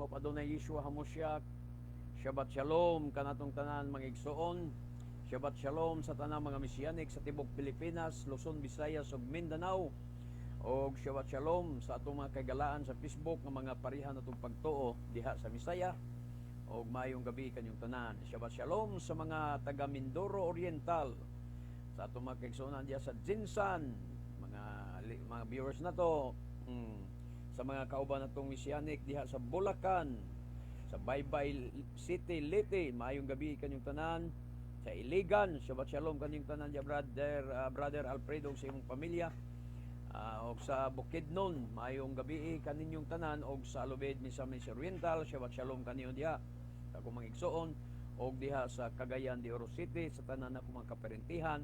Name of Adonai Yeshua HaMoshiach. Shabbat Shalom kanatong tanan, mga igsoon. Shabbat Shalom sa tanang mga Messianic sa tibok Pilipinas, Luzon, Visayas ug Mindanao. Og Shabbat Shalom sa atong mga kaigalaan sa Facebook nga mga pareha natong pagtuo diha sa Misaya. Og maayong gabi kanyong tanan. Shabbat Shalom sa mga taga Mindoro Oriental, sa atong mga kaigsuonan diha sa GenSan, mga viewers na to, sa mga kauban natong Messianic diha sa Bulacan, sa Baybay City, Leyte, maayong gabi kanyong tanan. Sa Iligan, Shabbat Shalom kanyong tanan diya, brother Alfredo ug sa imong pamilya. Og sa Bukidnon, maayong gabi kaninyong tanan, og sa Alubid, Misamis Oriental, Shabbat Shalom kaninyo diha. Sa akong mga igsoon og diha sa Cagayan de Oro City, sa tanan akong mga kaparentihan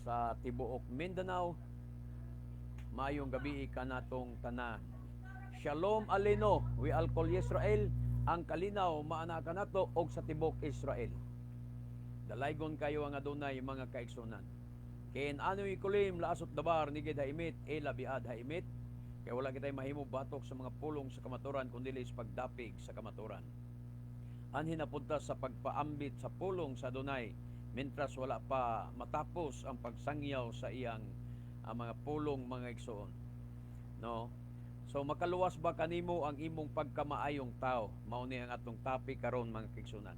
sa tibuok Mindanao, maayong gabi kanatong tanan. Shalom Aleinu, ve'al kol Yisrael, ang kalinaw maana kanato og sa tibok Israel. Dalaygon kayo ang Adonay, mga kaigsunan. Ken anu yecholim la'asot davar neged ha'emet ela be'ad ha'emet. Kaya wala kitay mahimo batok sa mga pulong sa kamaturan kun dili sa pagdapig sa kamaturan. Anhin na punta sa pagpaambit sa pulong sa Adonay mentras wala pa matapos ang pagsangyaw sa iyang ang mga pulong, mga igsoon. No? So makaluwas ba kanimo ang imong pagkamaayong tao? Mao ni ang atong topic karon, mga kaigsunan.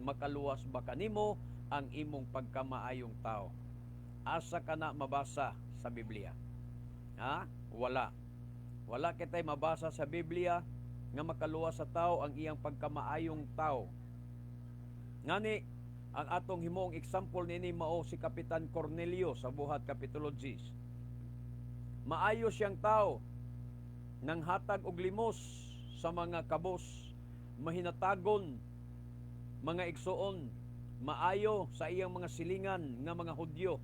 Makaluwas ba kanimo ang imong pagkamaayong tao? Asa ka na mabasa sa Biblia? Ha? Wala. Wala kitay mabasa sa Biblia nga makaluwas sa tao ang iyang pagkamaayong tao. Ngani, ang atong himuong example nini mao si Kapitan Cornelio sa Buhat Kapitulo 10. Maayo siyang tao, nang hatag og limos sa mga kabos, mahinatagon, mga igsoon, maayo sa iyang mga silingan nga mga Hudyo.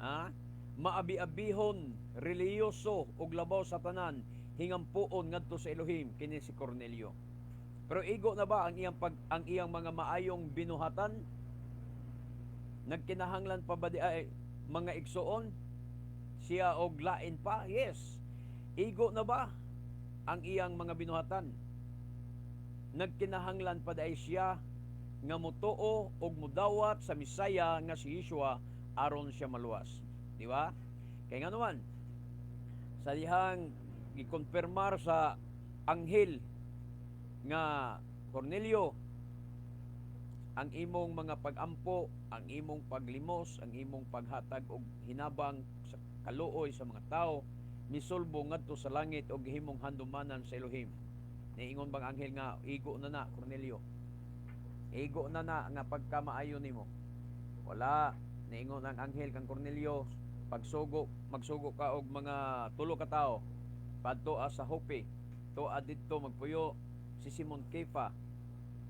Ha? Maabi-abihon, relihiyoso ug labaw sa tanan, hingampuon ngadto sa Elohim kini si Cornelio. Pero igo na ba ang iyang mga maayong binuhatan? Nagkinahanglan pa ba di ay, mga igsoon, siya og lain pa? Yes. Igo na ba ang iyang mga binuhatan? Nagkinahanglan pa diay siya nga mutuo og mudawat sa Misaya nga si Yeshua aron siya maluwas. Di ba? Kay nga naman, sa dihang gikonfirmar sa anghel nga, "Cornelio, ang imong mga pagampo, ang imong paglimos, ang imong paghatag og hinabang sa kaluoy sa mga tao, misulbo ngadto sa langit og gihimong handumanan sa Elohim." Niingon bang anghel nga igo na na, Cornelio? Igo na na nga pagkamaayo nimo? Wala. Niingon ang anghel kang Cornelio, pagsugo, magsugo ka og mga tulo ka tawo padto sa Joppe. Tuo didto magpuyo si Simon Kefa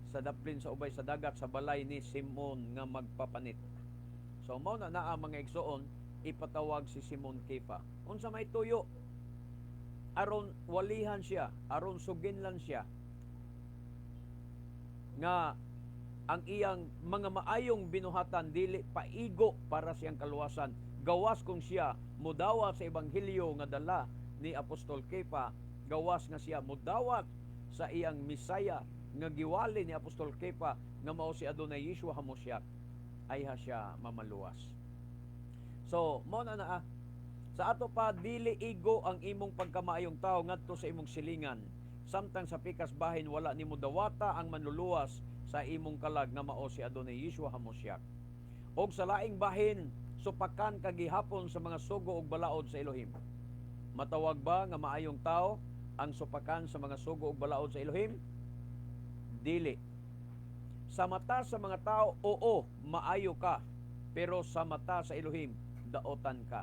sa daplin sa ubay sa dagat, sa balay ni Simon nga magpapanit. So mao na naa, mga igsoon, ipatawag si Simon Kefa. Unsa may tuyo? Aron walihan siya, aron suginlan siya nga ang iyang mga maayong binuhatan dili paigo para siyang kaluwasan gawas kung siya mudawat sa ebanghelyo nga dala ni Apostol Kefa, gawas nga siya mudawat sa iyang Misaya nga giwali ni Apostol Kefa nga mao si Adonai Yeshua HaMoshiach, ayha siya mamaluwas. So mao na naa, sa ato pa, dili igo ang imong pagkamaayong tao ngadto sa imong silingan samtang sa pikas bahin wala nimo dawata ang manluluwas sa imong kalag nga mao si Adonai Yeshua HaMoshiach. Og sa laing bahin, supakan ka gihapon sa mga sugo ug balaod sa Elohim. Matawag ba nga maayong tao ang supakan sa mga sugo ug balaod sa Elohim? Dili. Sa mata sa mga tao, oo, maayo ka. Pero sa mata sa Elohim, daotan ka.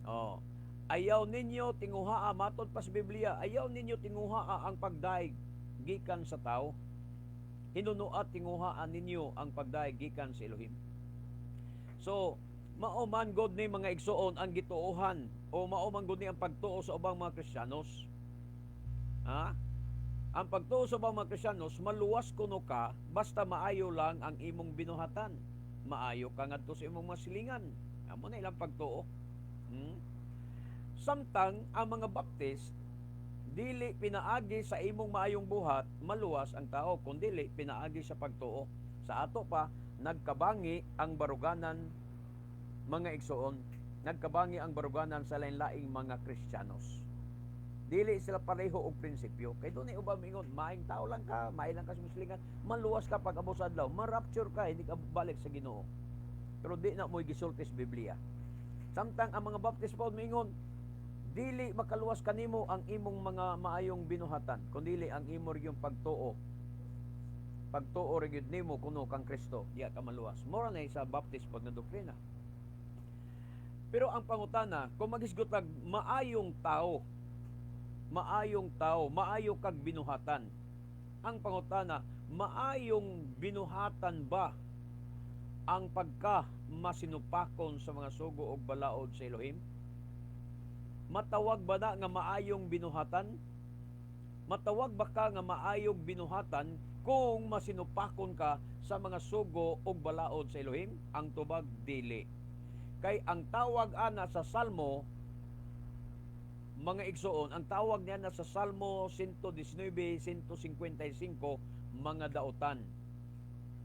Oh. Ayaw ninyo tinguhaa, matod pa sa Biblia, ayaw ninyo tinguhaa ang pagdaig gikan sa tao. Hinunoa tinguhaan ninyo ang pagdaig gikan sa Elohim. So, mao man god ni, mga igsoon, ang gituohan o mao man gud ni ang pagtuo sa ubang mga Kristiyanos. Ha? Ang pagtuo sa ubang mga Kristiyanos, maluwas kuno ka basta maayo lang ang imong binuhatan. Maayo ka ngadto sa imong mga silingan. Amo na ilang pagtuo. Samtang ang mga Baptist, Dili pinaagi sa imong maayong buhat maluwas ang tao, kundili pinaagi sa pagtuo. Sa ato pa, nagkabangi ang baruganan, mga igsoon, nagkabangi ang baruganan sa lain-laing mga Kristiyanos. Dili sila pareho og prinsipyo. Kay dunay uban mingon, maayong tao lang ka, maayo lang ka sa muslingan, maluwas ka pag abot sa adlaw, ma-rapture ka, hindi ka balik sa Ginoo. Pero di na mo'y gisulti sa Biblia. Samtang ang mga Baptist po mingon, dili makaluwas kanimo ang imong mga maayong binuhatan, kundili ang imo yung pagtuo. Pagtuo ra gyud nimo kuno kang Kristo, diya ka maluwas. Mora na sa Baptist pod nga doktrina. Pero ang pangutana, kung maghisgot kag maayong tao, maayo kag binuhatan. Ang pangutana, maayong binuhatan ba ang pagka masinupakon sa mga sugo og balaod sa Elohim? Matawag ba na nga maayong binuhatan? Matawag ba ka nga maayong binuhatan kung masinupakon ka sa mga sugo og balaod sa Elohim? Ang tubag, dili. Kay ang tawag ana sa Salmo, mga igsoon, ang tawag niya na sa Salmo 119, 155, mga dautan.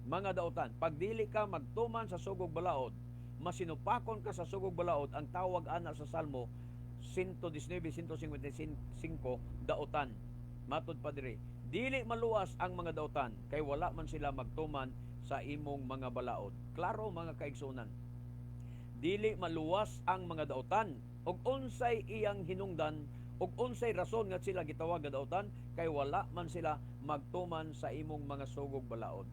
Mga dautan. Pag dili ka magtuman sa sugog balaod, masinupakon ka sa sugog balaod, ang tawag ana sa Salmo 119, 155, dautan. Matod pa diri, dili maluwas ang mga dautan kay wala man sila magtuman sa imong mga balaod. Klaro, mga kaigsunan. Dili maluwas ang mga dautan. Ug unsay iyang hinungdan ug unsay rason nga sila gitawag nga dautan? Kay wala man sila magtuman sa imong mga sugog balaod.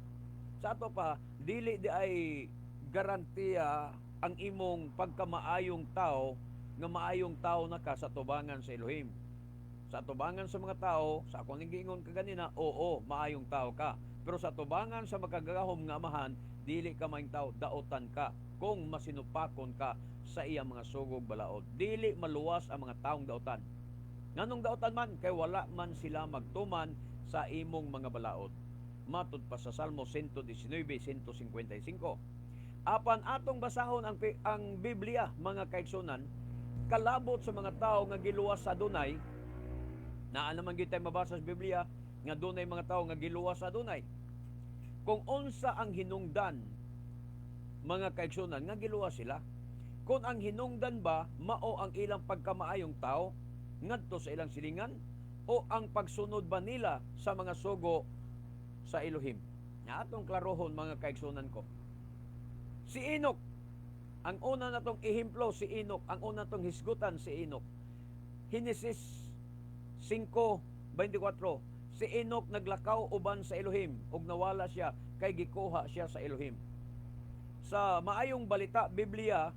Sa ato pa, dili di ay garantiya ang imong pagkamaayong tao nga maayong tao na ka sa tubangan sa Elohim. Sa tubangan sa mga tao, sa akong giingon kaganina, oo, maayong tao ka. Pero sa tubangan sa makagagahom nga Amahan, dili ka maayong tao, dautan ka kung masinupakon ka sa iyang mga sugog balaod. Dili maluwas ang mga taong dautan. Nganong dautan man? Kay wala man sila magtuman sa imong mga balaod. Matud pa sa Salmo 119, 155. Apan atong basahon ang Biblia, mga kaigsunan, kalabot sa mga tao nga giluwas sa Adonai. Naa naman gyud tay mabasa sa Biblia nga dunay mga tao nga giluwas sa Adonai. Kung unsa ang hinungdan, mga kaigsunan, nga giluwas sila? Kung ang hinungdan ba mao ang ilang pagkamaayong tao ngadto sa ilang silingan o ang pagsunod ba nila sa mga sugo sa Elohim? Nga atong klarohon, mga kaigsunan ko. Si Enoch, ang una natong ehemplo si Enoch, ang una natong hisgutan si Enoch. Henesis 5:24. Si Enoch naglakaw uban sa Elohim ug nawala siya kay gikuha siya sa Elohim. Sa Maayong Balita Biblia,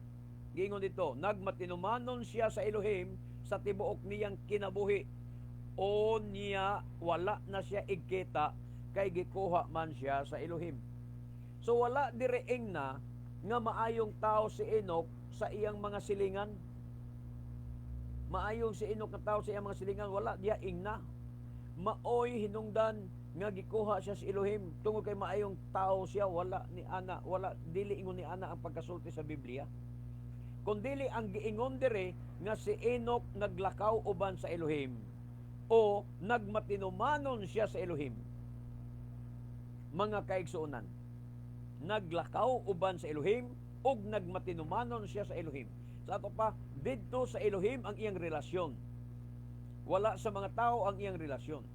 giingon dito, nagmatinumanon siya sa Elohim sa tibuok niyang kinabuhi. O niya wala na siya igkita kay gikuha man siya sa Elohim. So wala diri ingna nga maayong tao si Enoch sa iyang mga silingan. Maayong si Enoch nga tao sa iyang mga silingan, wala diya ingna. Maoy hinungdan nga gikuha siya sa Elohim tungod kay maayong tao siya, wala ni ana, wala, dili ingon ni ana ang pagkasulti sa Biblia. Kundili ang giingon dire nga si Enoch naglakaw uban sa Elohim o nagmatinumanon siya sa Elohim. Mga kaigsuonan, naglakaw uban sa Elohim ug nagmatinumanon siya sa Elohim. Sa ato pa, didto sa Elohim ang iyang relasyon. Wala sa mga tao ang iyang relasyon.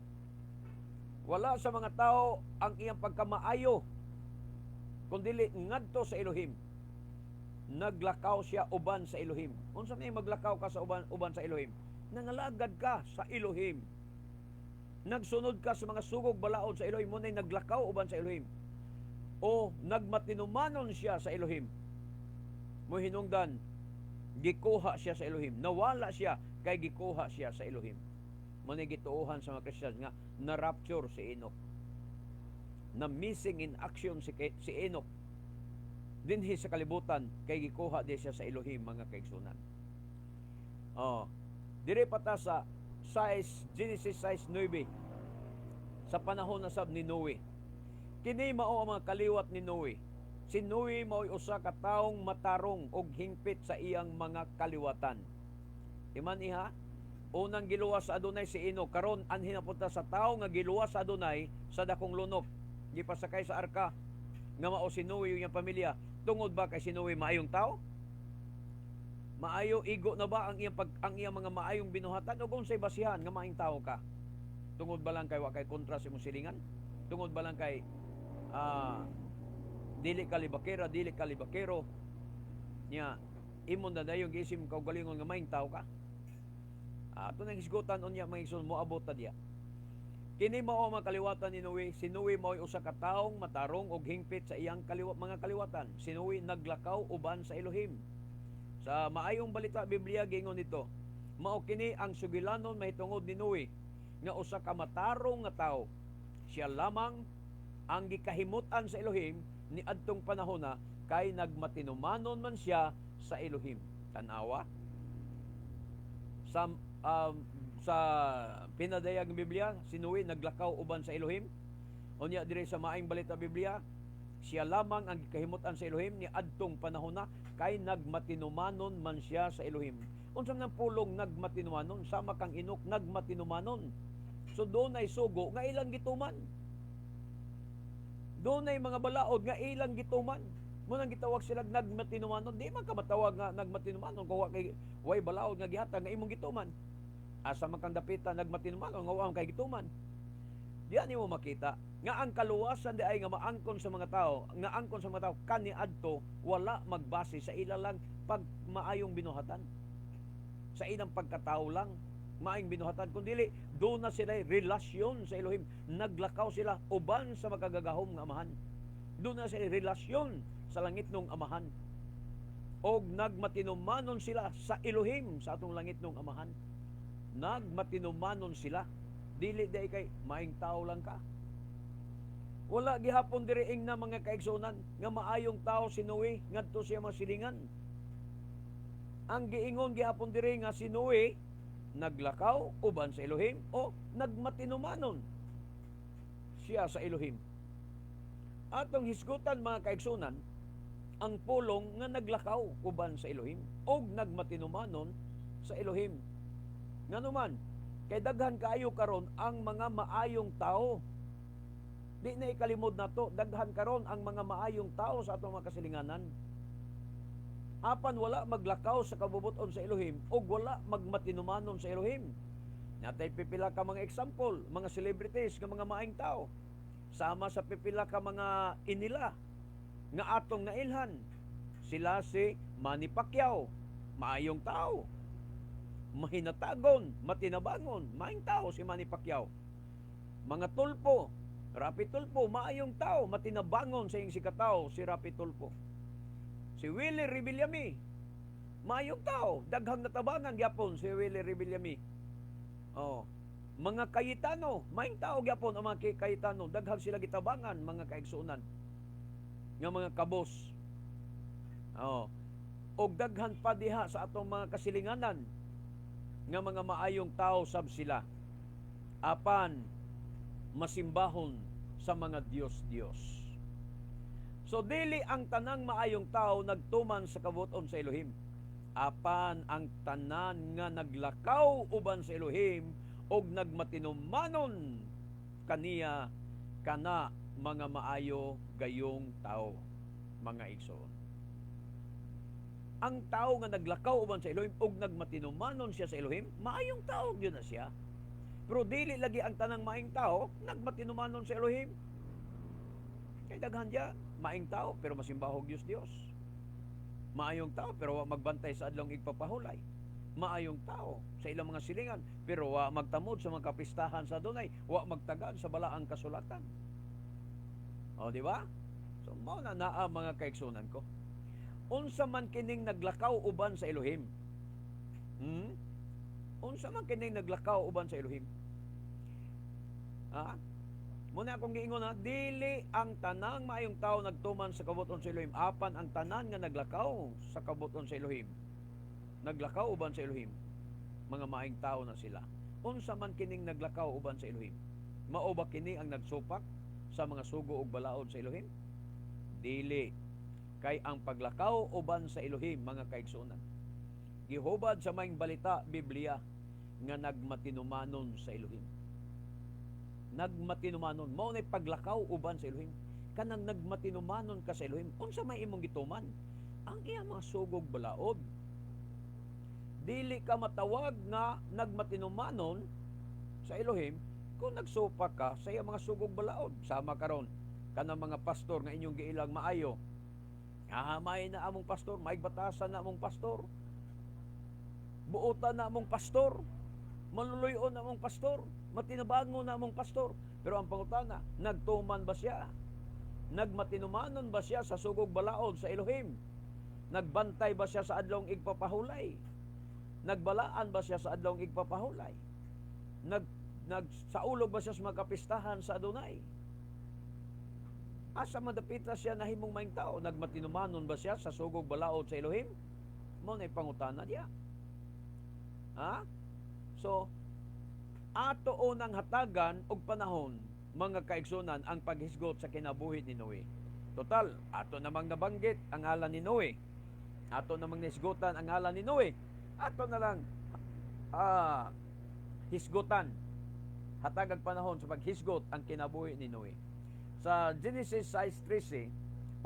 Wala sa mga tao ang iyang pagkamaayo, kundili ngadto sa Elohim. Naglakaw siya uban sa Elohim. Unsa may maglakaw ka sa uban sa Elohim? Nangalagad ka sa Elohim. Nagsunod ka sa mga sugog balaod sa Elohim, mo naglakaw uban sa Elohim. O nagmatinumanon siya sa Elohim. Mo hinungdan, gikuha siya sa Elohim. Nawala siya kay gikuha siya sa Elohim. Mo ni gituohan sa mga Christians nga na-rapture si Enoch. Na missing in action si Enoch dinhi sa kalibutan kay gikuha di siya sa Elohim, mga kaigsunan. Oh, dire pa ta sa 6, Genesis 6:9, sa panahon na sab ni Noe. Kini mao ang mga kaliwat ni Noe. Si Noe mao'y usa ka taong matarong ug hingpit sa iyang mga kaliwatan. Iman iha, Unang giluwas sa Adunay si Enoch. Karon anhi na punta sa tawo nga giluwas sa Adunay sa dakong lunop. Gipasakay sa arka nga mao si Noe ug iyang pamilya. Tungod ba kay si Noe maayong tao? Maayo igo na ba ang iyang mga maayong binuhatan o unsay basihan nga maayong tao ka? Tungod ba lang kay wa kay kontra sa imong silingan? Tungod ba lang kay dili ka libakera, dili ka libakero? Nya imo na dayon giisim kaugalingon nga maayong tao ka? Ato nang hisgutan unya, mga igsoon, moabot ta diya. Kini mao ang mga kaliwatan ni Noe. Si Noe mao'y usa ka taong matarong og hingpit sa iyang mga kaliwatan. Si Noe naglakaw uban sa Elohim. Sa Maayong Balita Biblia giingon nito, mao kini ang sugilanon mahitungod ni Noe nga usa ka matarong nga tawo. Siya lamang ang gikahimut-an sa Elohim ni adtong panahona kay nagmatinumanon man siya sa Elohim. Tanawa sa pinadayag ng Biblia, si Noe naglakaw uban sa Elohim. Unya diri sa Maayong Balita Biblia, siya lamang ang gikahimutan sa Elohim ni adtong panahona kay nagmatinumanon man siya sa Elohim. Unsa man ang pulong nagmatinumanon? Sama kang Enoch, nagmatinumanon. So dunay sugo nga ilang gituman. Dunay mga balaod nga ilang gituman. Mao nang gitawag sila nagmatinumanon. Di man ka matawag nga nagmatinumanon kung wa kay way balaod nga gihatag nga imong gituman. Asa man kang dapita nagmatinumanon nga wa man kay gituman? Diyan nimo makita nga ang kaluwasan di ay nga maangkon sa mga tao, nga angkon sa mga tao kaniadto wala magbase sa ila lang pag maayong binuhatan. Sa ilang pagkatao lang maayong binuhatan, kun dili duna sila relasyon sa Elohim. Naglakaw sila uban sa makagagahom nga Amahan. Duna sila relasyon sa langitnong Amahan. Og nagmatinumanon sila sa Elohim, sa atong langitnong Amahan. Nagmatinumanon sila. Dili diay kay maayong tao lang ka. Wala gihapon diri na, mga kaigsuonan, nga maayong tao si Noe ngadto siya mga silingan. Ang giingon gihapon diri nga si Noe naglakaw uban sa Elohim o nagmatinumanon siya sa Elohim. Atong hisgutan, mga kaigsuonan, ang pulong nga naglakaw uban sa Elohim og nagmatinumanon sa Elohim. Nganuman, kay daghan kaayo karon ang mga maayong tao. Di na ikalimod nato, daghan karon ang mga maayong tao sa atong mga kasilinganan. Apan wala maglakaw sa kabubuton sa Elohim ug wala magmatinumanon sa Elohim. Natay pipila ka mga example, mga celebrities nga mga maayong tao. Sama sa pipila ka mga inila nga atong nailhan. Sila si Manny Pacquiao, maayong tao. Mahinatagon, matinabangon, maayong tao si Manny Pacquiao. Mga Tulfo, Raffy Tulfo, maayong tao, matinabangon sa iyang sikatao si Raffy Tulfo. Si Willie Revillame, maayong tao, daghang natabangan gyapon si Willie Revillame. Oh. Mga Cayetano, maayong tao gyapon ang mga Cayetano, daghang sila gitabangan, mga kaigsuonan, nga mga kabos. Oh. Og daghan pa diha sa atong mga kasilinganan nga mga maayong tao sab sila. Apan masimbahon sa mga Diyos-Diyos. So dili ang tanang maayong tao nagtuman sa kabuton sa Elohim. Apan ang tanan nga naglakaw uban sa Elohim og nagmatinumanon kaniya, kana mga maayo gayong tao, mga igsoon. Ang tao nga naglakaw uban sa Elohim og nagmatinumanon siya sa Elohim, maayong tao gyud na siya. Pero dili lagi ang tanang maayong tao nagmatinumanon sa Elohim. Kay daghan diya maayong tao pero masimbahog Diyos Dios. Maayong tao pero wa magbantay sa Adlong Igpapahulay. Maayong tao sa ilang mga silingan pero wa magtamod sa mga kapistahan sa Adunay, wa magtagad sa balaang kasulatan. O, di ba? So mao na naa, mga kaigsunan ko. Unsa man kining naglakaw uban sa Elohim? Unsa man kining naglakaw uban sa Elohim? Ha? Mao na akong giingon ha, dili ang tanang maayong tao nagtuman sa kabuton sa Elohim, apan ang tanan nga naglakaw sa kabuton sa Elohim, naglakaw uban sa Elohim, mga maayong tao na sila. Unsa man kining naglakaw uban sa Elohim? Mao ba kini ang nagsupak sa mga sugo ug balaod sa Elohim? Dili. Kay ang paglakaw uban sa Elohim, mga kaigsuonan, gihubad sa Maayong Balita Biblia, nga nagmatinumanon sa Elohim. Nagmatinumanon, mao nay paglakaw uban sa Elohim. Kanang nagmatinumanon ka sa Elohim, unsa may imong gituman? Ang iyang mga sugog balaod. Dili ka matawag nga nagmatinumanon sa Elohim kung nagsupak ka sa iyang mga sugog balaod. Sama karon kanang mga pastor nga inyong giilang maayo. Ah, may na among pastor, may batasan na among pastor. Buotan na among pastor. Maluluyon na among pastor. Matinabango na among pastor. Pero ang pangutana, nagtuman ba siya? Nagmatinumanon ba siya sa sugog balaod sa Elohim? Nagbantay ba siya sa adlong igpapahulay? Nagbalaan ba siya sa adlong igpapahulay? Nagsaulog ba siya sa mga kapistahan sa Adonai? Asa madapita siya nahimong maing tao? Nagmatinumanon ba siya sa sugog balaod sa Elohim? Mao na pangutana diya. Ha? So, ato unang hatagan og panahon, mga kaigsunan, ang paghisgot sa kinabuhi ni Noe. Total, ato namang nabanggit ang ngalan ni Noe. Ato namang nahisgutan ang ngalan ni Noe. Ato na lang hisgutan, hatagag panahon sa paghisgot ang kinabuhi ni Noe. Sa Genesis 6:13,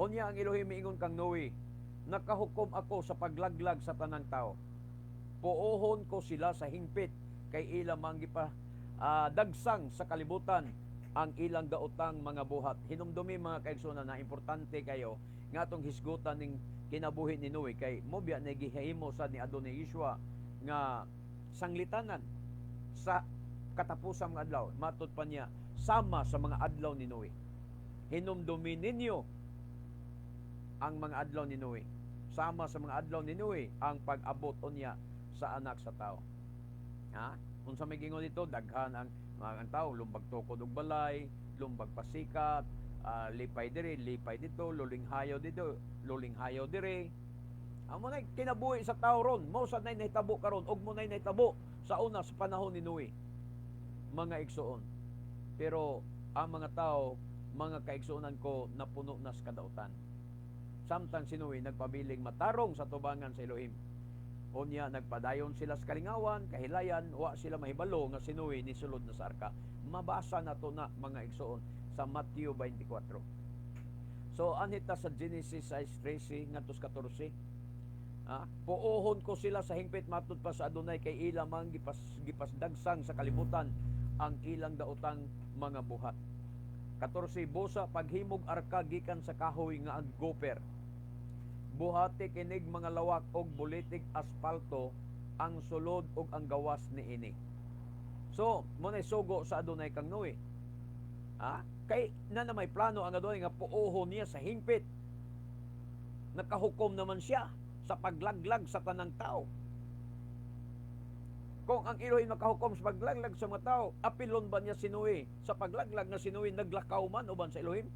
unya ang Elohim miingon kang Noe, "Nakahukom ako sa paglaglag sa tanang tao. Puohon ko sila sa hingpit kay ila mang gipa dagsang sa kalibutan ang ilang daotang mga buhat." Hinumdumi, mga kaigsunan, na importante kayo nga atong hisgutan ning kinabuhi ni Noe kay mo biya na gihimo sa ni Adonai Yeshua nga sanglitanan sa katapusang mga adlaw. Matod pa niya, sama sa mga adlaw ni Noe. Hinumdumi ninyo ang mga adlaw ni Noe. Sama sa mga adlaw ni Noe ang pag-abot unya sa Anak sa Tao. Ha? Unsa may gingon dito, daghan ang mga ang tao, lumbag tukod og balay, lumbag pasikat, lipay diri, lipay dito, lulinghayaw dito, lulinghayaw diri. Amo na kinabuhi sa tao ron, mao sad nay nahitabo karon ug mo nay nahitabo sa una sa panahon ni Noe. Mga igsuon. Pero ang mga tao, mga kaigsuonan ko, napuno na sa kadautan. Samtang si Noe nagpabiling matarong sa tubangan sa Elohim. Unya nagpadayon sila sa kalingawan, kahilayan, wa sila mahibalo nga si Noe nisulod na sa arka. Mabasa na to na, mga igsuon, sa Matthew 24. So anhi ta sa Genesis 6:13 ngadto sa 14. Puohon ko sila sa hingpit, matud pa sa Adonay, kay ila mang gipasdagsang sa kalibutan ang ilang daotang mga buhat. 14. Busa paghimog arka gikan sa kahoy nga ang goper. Buhati kinig mga lawak og bulitig aspalto ang sulod ug ang gawas niini. So, mo na sugo sa Adonay kang Noe. Ha? Kay na na may plano ang Adonay nga puohon niya sa hingpit. Nakahukom naman siya sa paglaglag sa tanang tao. Kung ang Elohim nakahukom sa paglaglag sa mga tao, apilon ba niya si Noe sa paglaglag na si Noe naglakaw man uban sa Elohim?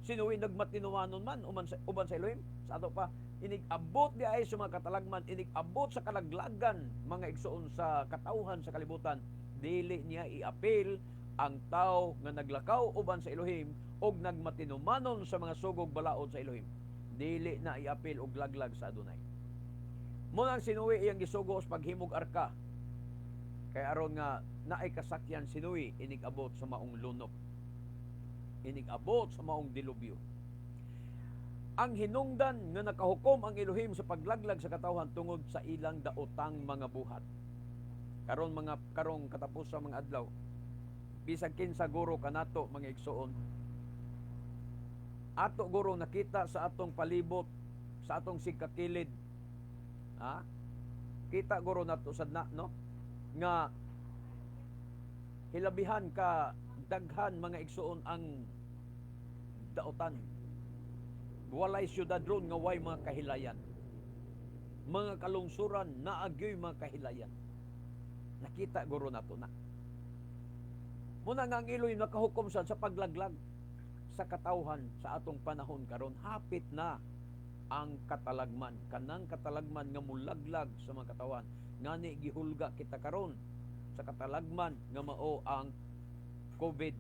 Si Noe nagmatinumanon man uban sa Elohim? Sa ato pa, inig-abot di ay sa mga katalagman, inig-abot sa kalaglagan, mga igsuon, sa katawhan sa kalibutan, dili niya iapil ang tao nga naglakaw uban sa Elohim og nagmatinumanon sa mga sugog balaod sa Elohim. Dili na iapil og laglag sa Adonai. Mao nang si Noe iyang gisugo sa paghimog arka. Kay aron nga naay kasakyan si Noe inig-abot sa maong lunop. Inig-abot sa maong dilubyo. Ang hinungdan nga nakahukom ang Elohim sa paglaglag sa katawhan tungod sa ilang daotang mga buhat. Karon mga karong katapos sa mga adlaw, bisag kinsa guro kanato, mga igsuon, ato guro nakita sa atong palibot, sa atong sigkakilid. Ha? Kita guro nato sad na, no? Nga hilabihan ka daghan, mga igsuon, ang daotan. Walay syudad ron nga way mga kahilayan. Mga kalungsuran naagyoy mga kahilayan. Nakita guro nato na. Muna nga ang Elohim nakahukom sa paglaglag sa katawhan sa atong panahon karon. Hapit na ang katalagman, kanang katalagman nga mulaglag sa mga katawan. Ngani gihulga kita karon sa katalagman nga mao ang COVID,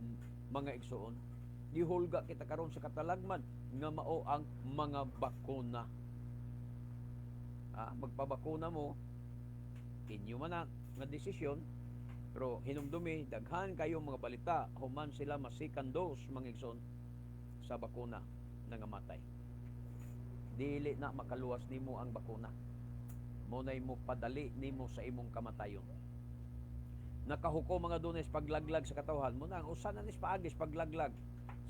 mga igsuon. Gihulga kita karon sa katalagman nga mao ang mga bakuna. Magpabakuna mo, inyo man na nga desisyon. Pero hinumdumi, daghan kayo mga balita human sila ma-second dose, mga igsoon, sa bakuna, nangamatay. Dili na makaluwas nimo ang bakuna. Munay mo padali nimo sa imong kamatayon. Nakahukom mga Adonay paglaglag sa katawhan. Muna ang usa na nis paagis paglaglag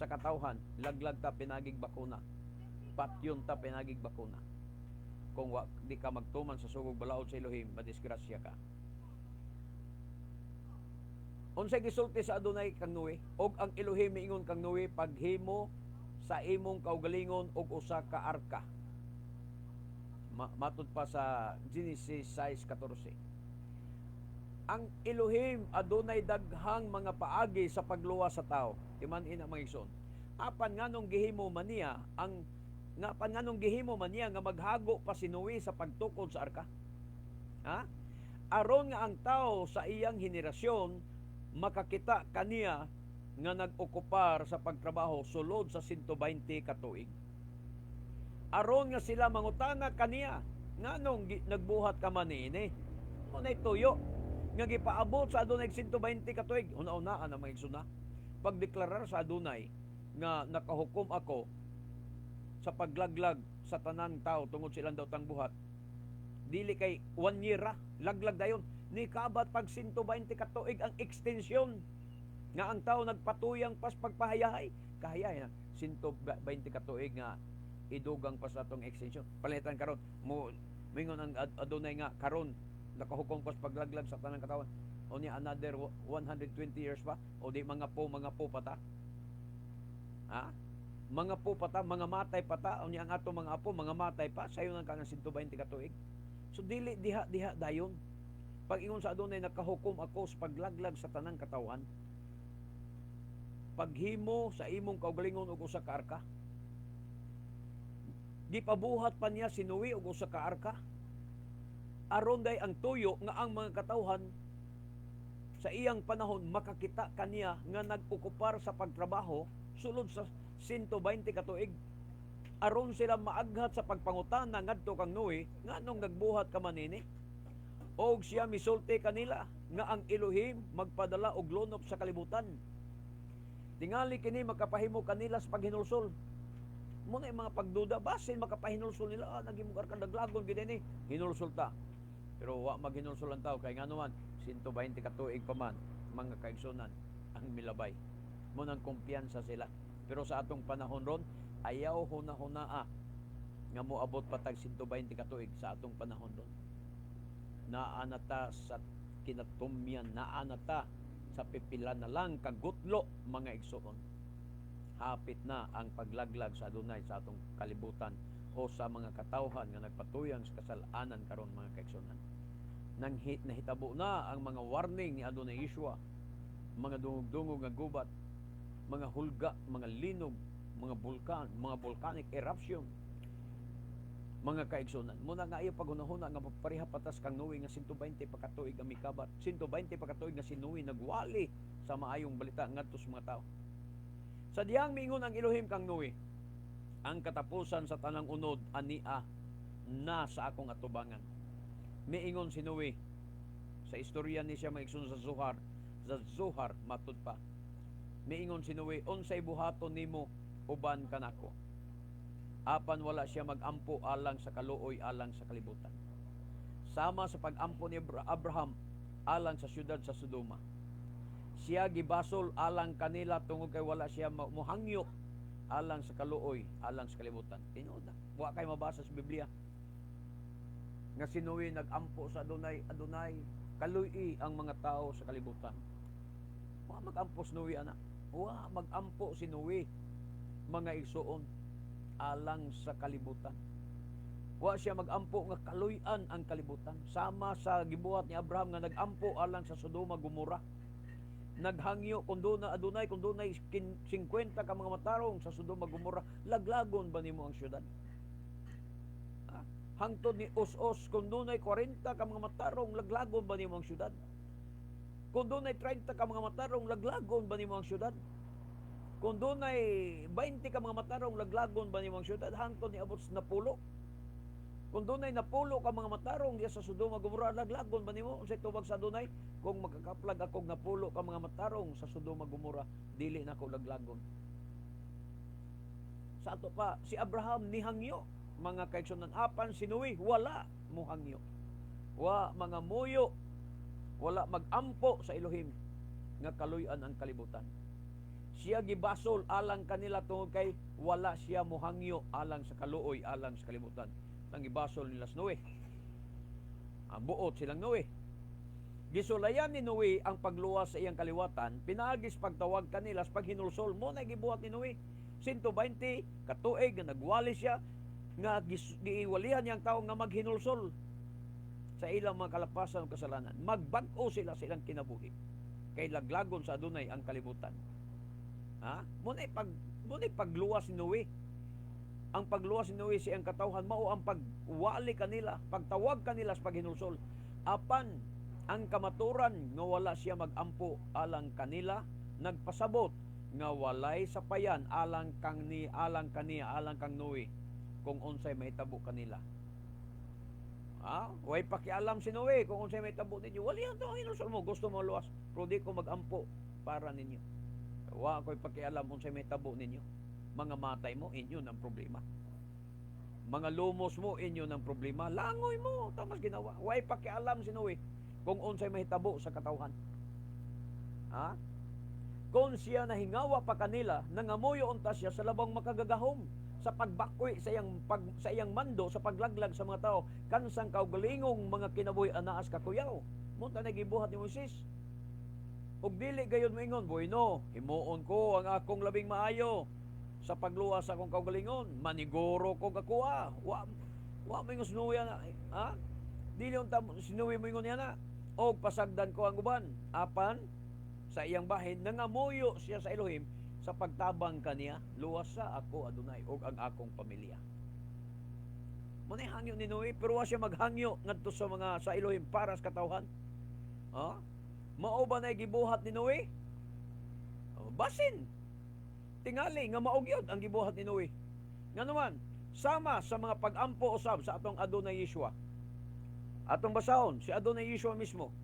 sa katawhan, laglag ta pinagig bakuna. Patyon ta pinagig bakuna. Kung wa, di ka magtuman sa sugog balaod sa Elohim, madisgrasya ka. Unsay gisulti sa Adonay kang Noe? Og ang Elohim miingon kang Noe, "Paghimo sa imong kaugalingon og usa ka arka." Matud pa sa Genesis 6:14. Ang Elohim adunay daghang mga paagi sa pagluwas sa tao. Timan-i na, mga igsoon. Apan nganong gihimo man niya ang nga apan nganong gihimo man niya nga maghago pa si Noe sa pagtukod sa arka? Ha? Aron nga ang tao sa iyang henerasyon makakita kaniya nga nag-okupar sa pagtrabaho sulod sa 120 ka tuig. Aron nga sila mangutana kaniya, "Nganong nagbuhat ka man niini?" Mo nay tuyo nga gipaabot sa Adonay 120 ka tuig. Una-unaan ang mga igsoon na pagdeklarar sa Adonay nga nakahukom ako sa paglaglag sa tanan tao tungod silang daw buhat. Dili kay one year ra, laglag dayon. Ni kabat pag 120 ka tuig ang extension nga ang tao nagpatuyang pas pagpahayahay. Kahayahay na 120 ka tuig nga idugang pa sa atong extension. Palitan karon mo mingon ang Adonay nga karon nakahukom pas paglaglag sa tanang katawan. O niya another 120 years pa o di mga po pata. Ha? Mga po pata, mga matay pata, o niya ang ato mga apo, mga matay pa, sayo nang kanang 120 ka tuig. So dili diha diha dayon. Pag ingon sa Adonay, "Nakahukom ako sa paglaglag sa tanang katawan." Paghimo sa imong kaugalingon og usa ka arka. Gipabuhat pa niya si Noe og usa ka arka. Aron day ang tuyo nga ang mga katawhan sa iyang panahon makakita kaniya nga nag-okupar sa pagtrabaho sulod sa 120 ka tuig. Aron sila maaghat sa pagpangutana ngadto kang Noe, "Nganong nagbuhat ka man nini?" Og siya misulti kanila nga ang Elohim magpadala og lunop sa kalibutan. Tingali kini makapahimo kanila sa paghinulsol. Muna yung mga pagduda, basin makapahinulsol nila, ah, nagimong arka, laglagon gid ni, hinulsol ta. Pero wa maghinulsol ang tao kay ngano man 120 ka tuig pa man, mga kaigsunan, ang milabay. Mo nang kumpiyansa sila. Pero sa atong panahon ron, ayaw huna-hunaa nga moabot pa tag 120 ka tuig sa atong panahon ron. Naa na ta sa kinatumyan, naa na ta sa pipila na lang kagutlo, mga igsoon. Hapit na ang paglaglag sa Adonay sa atong kalibutan o sa mga katawhan nga nagpatuyang sa kasalanan karon, mga kaigsuonan. Nang nahitabo na ang mga warning ni Adonay Yeshua, mga dungog-dungog nga gubat, mga hulga, mga linog, mga bulkan, mga volcanic eruption, mga kaigsunan. Muna nga ayaw paghunahuna nga pareha patas kang Noe nga 120 pa katuig ang mikabat. 120 pa katuig nga si Noe nagwali sa maayong balita ngadto sa mga tao. Sa diyang miingon ang Elohim kang Noe, "Ang katapusan sa tanang unod ania na sa akong atubangan." Miingon si Noe sa istorya ni siya, mga igsoon, sa Zohar matud pa. Miingon si Noe, "Unsay buhaton nimo uban kanako?" Apan wala siya magampo alang sa kaluoy alang sa kalibutan. Sama sa pagampo ni Abraham alang sa syudad sa Sodoma. Siya gibasol alang kanila tungod kay wala siya muhangyo alang sa kaluoy alang sa kalibutan. Tinuod na. Wa kay mabasa sa Biblia nga si Noe nagampo sa Adonay, "Adonay, kaluy ang mga tao sa kalibutan." Wa magampo si Noe ana. Wa magampo si Noe, mga igsuon, alang sa kalibutan. Wa siya magampo nga kaluy-an ang kalibutan. Sama sa gibuhat ni Abraham nga nagampo alang sa Sodoma Gomora. Naghangyo kung doon na, "Adonay, kung doon 50 ka mga matarong sa Sodoma Gomora, laglagon ba nimo ang syudad?" Ah, hangtod ni Os-os, "Kung dunay 40 ka mga matarong, laglagon ba nimo ang syudad? Kung dunay 30 ka mga matarong, laglagon ba nimo ang syudad? Kung dunay 20 ka mga matarong, laglagon ba nimo ang syudad?" Hangtod ni abot sa napulo. Kung dunay 90 ka mga matarong diya sa Sodoma Gomora, laglagon ba nimo? Unsay tubag sa Adunay? Kung makakaplag akong 90 ka mga matarong sa Sodoma Gomora, dili nako laglagon. Sa ato pa, si Abraham nihangyo, mga kaigsunan, apan si Noe wala mohangyo. Wa mga muyo, wala magampo sa Elohim nga kaluy-an ang kalibutan. Siya gibasol alang kanila tungod kay wala siya mohangyo alang sa kaluoy alang sa kalibutan. Ang gibasol nila si Noe. Ang buot silang Noe. Gisulayan ni Noe ang pagluwas sa iyang kaliwatan, pinaagis pagtawag kanila sa paghinulsol. Mo na gibuhat ni Noe. 120 katuig nga nagwali siya nga giwalihan niya ang tao nga maghinulsol sa ilang mga kalapasan ug kasalanan. Magbag-o sila sa ilang kinabuhi. Kay laglagon sa Adunay ang kalibutan. Ha? Mo na pagluwas ni Noe. Ang pagluwas ni Noe sa iyang katawhan mao ang pagwali kanila, pagtawag kanila sa paghinulsol. Apan ang kamaturan nga wala siya magampo alang kanila nagpasabot nga walay sapayan alang kang ni alang kaniya, alang kang Noe, kung unsay mahitabo kanila. Ha? Way pakialam si Noe kung unsay mahitabo ninyo. Wali ang to hinulsol mo, gusto mo luwas, pero di ko magampo para ninyo. Wa ko'y pakialam unsay mahitabo ninyo. Mga matay mo, inyo ng problema. Mga lumos mo, inyo ng problema. Langoy mo, tamas ginawa. Way pakialam si Noe kung unsay mahitabo sa katawhan. Ha? Kung siya nahingawa pa kanila, nangamuyo unta siya sa labang makagagahom sa pagbakoy sa iyang mando sa paglaglag sa mga tao kansang kaugalingong mga kinabuhi anaas kakuyaw. Mo ta nagibuhat ni Moises. Ug dili gayud moingon, "Bueno, himuon ko ang akong labing maayo sa pagluwas sa akong kaugalingon. Maniguro ko kakuha." Wa moingon si Noe na, ha? Dili unta si Noe moingon niya na. Og pasagdan ko ang uban. Apan sa iyang bahin nangamuyo siya sa Elohim sa pagtabang kaniya, "Luwas sa ako, Adunay, ug ang akong pamilya." Mo na hangyo ni Noe, pero wa siya maghangyo ngadto sa mga sa Elohim para sa katawhan. Ha? Mao ba na gibuhat ni Noe? Oh, basin. Tingali nga mao gyud ang gibuhat ni Noe. Ngano man, sama sa mga pag-ampo usab sa atong Adunay Yeshua. Atong basahon si Adunay Yeshua mismo.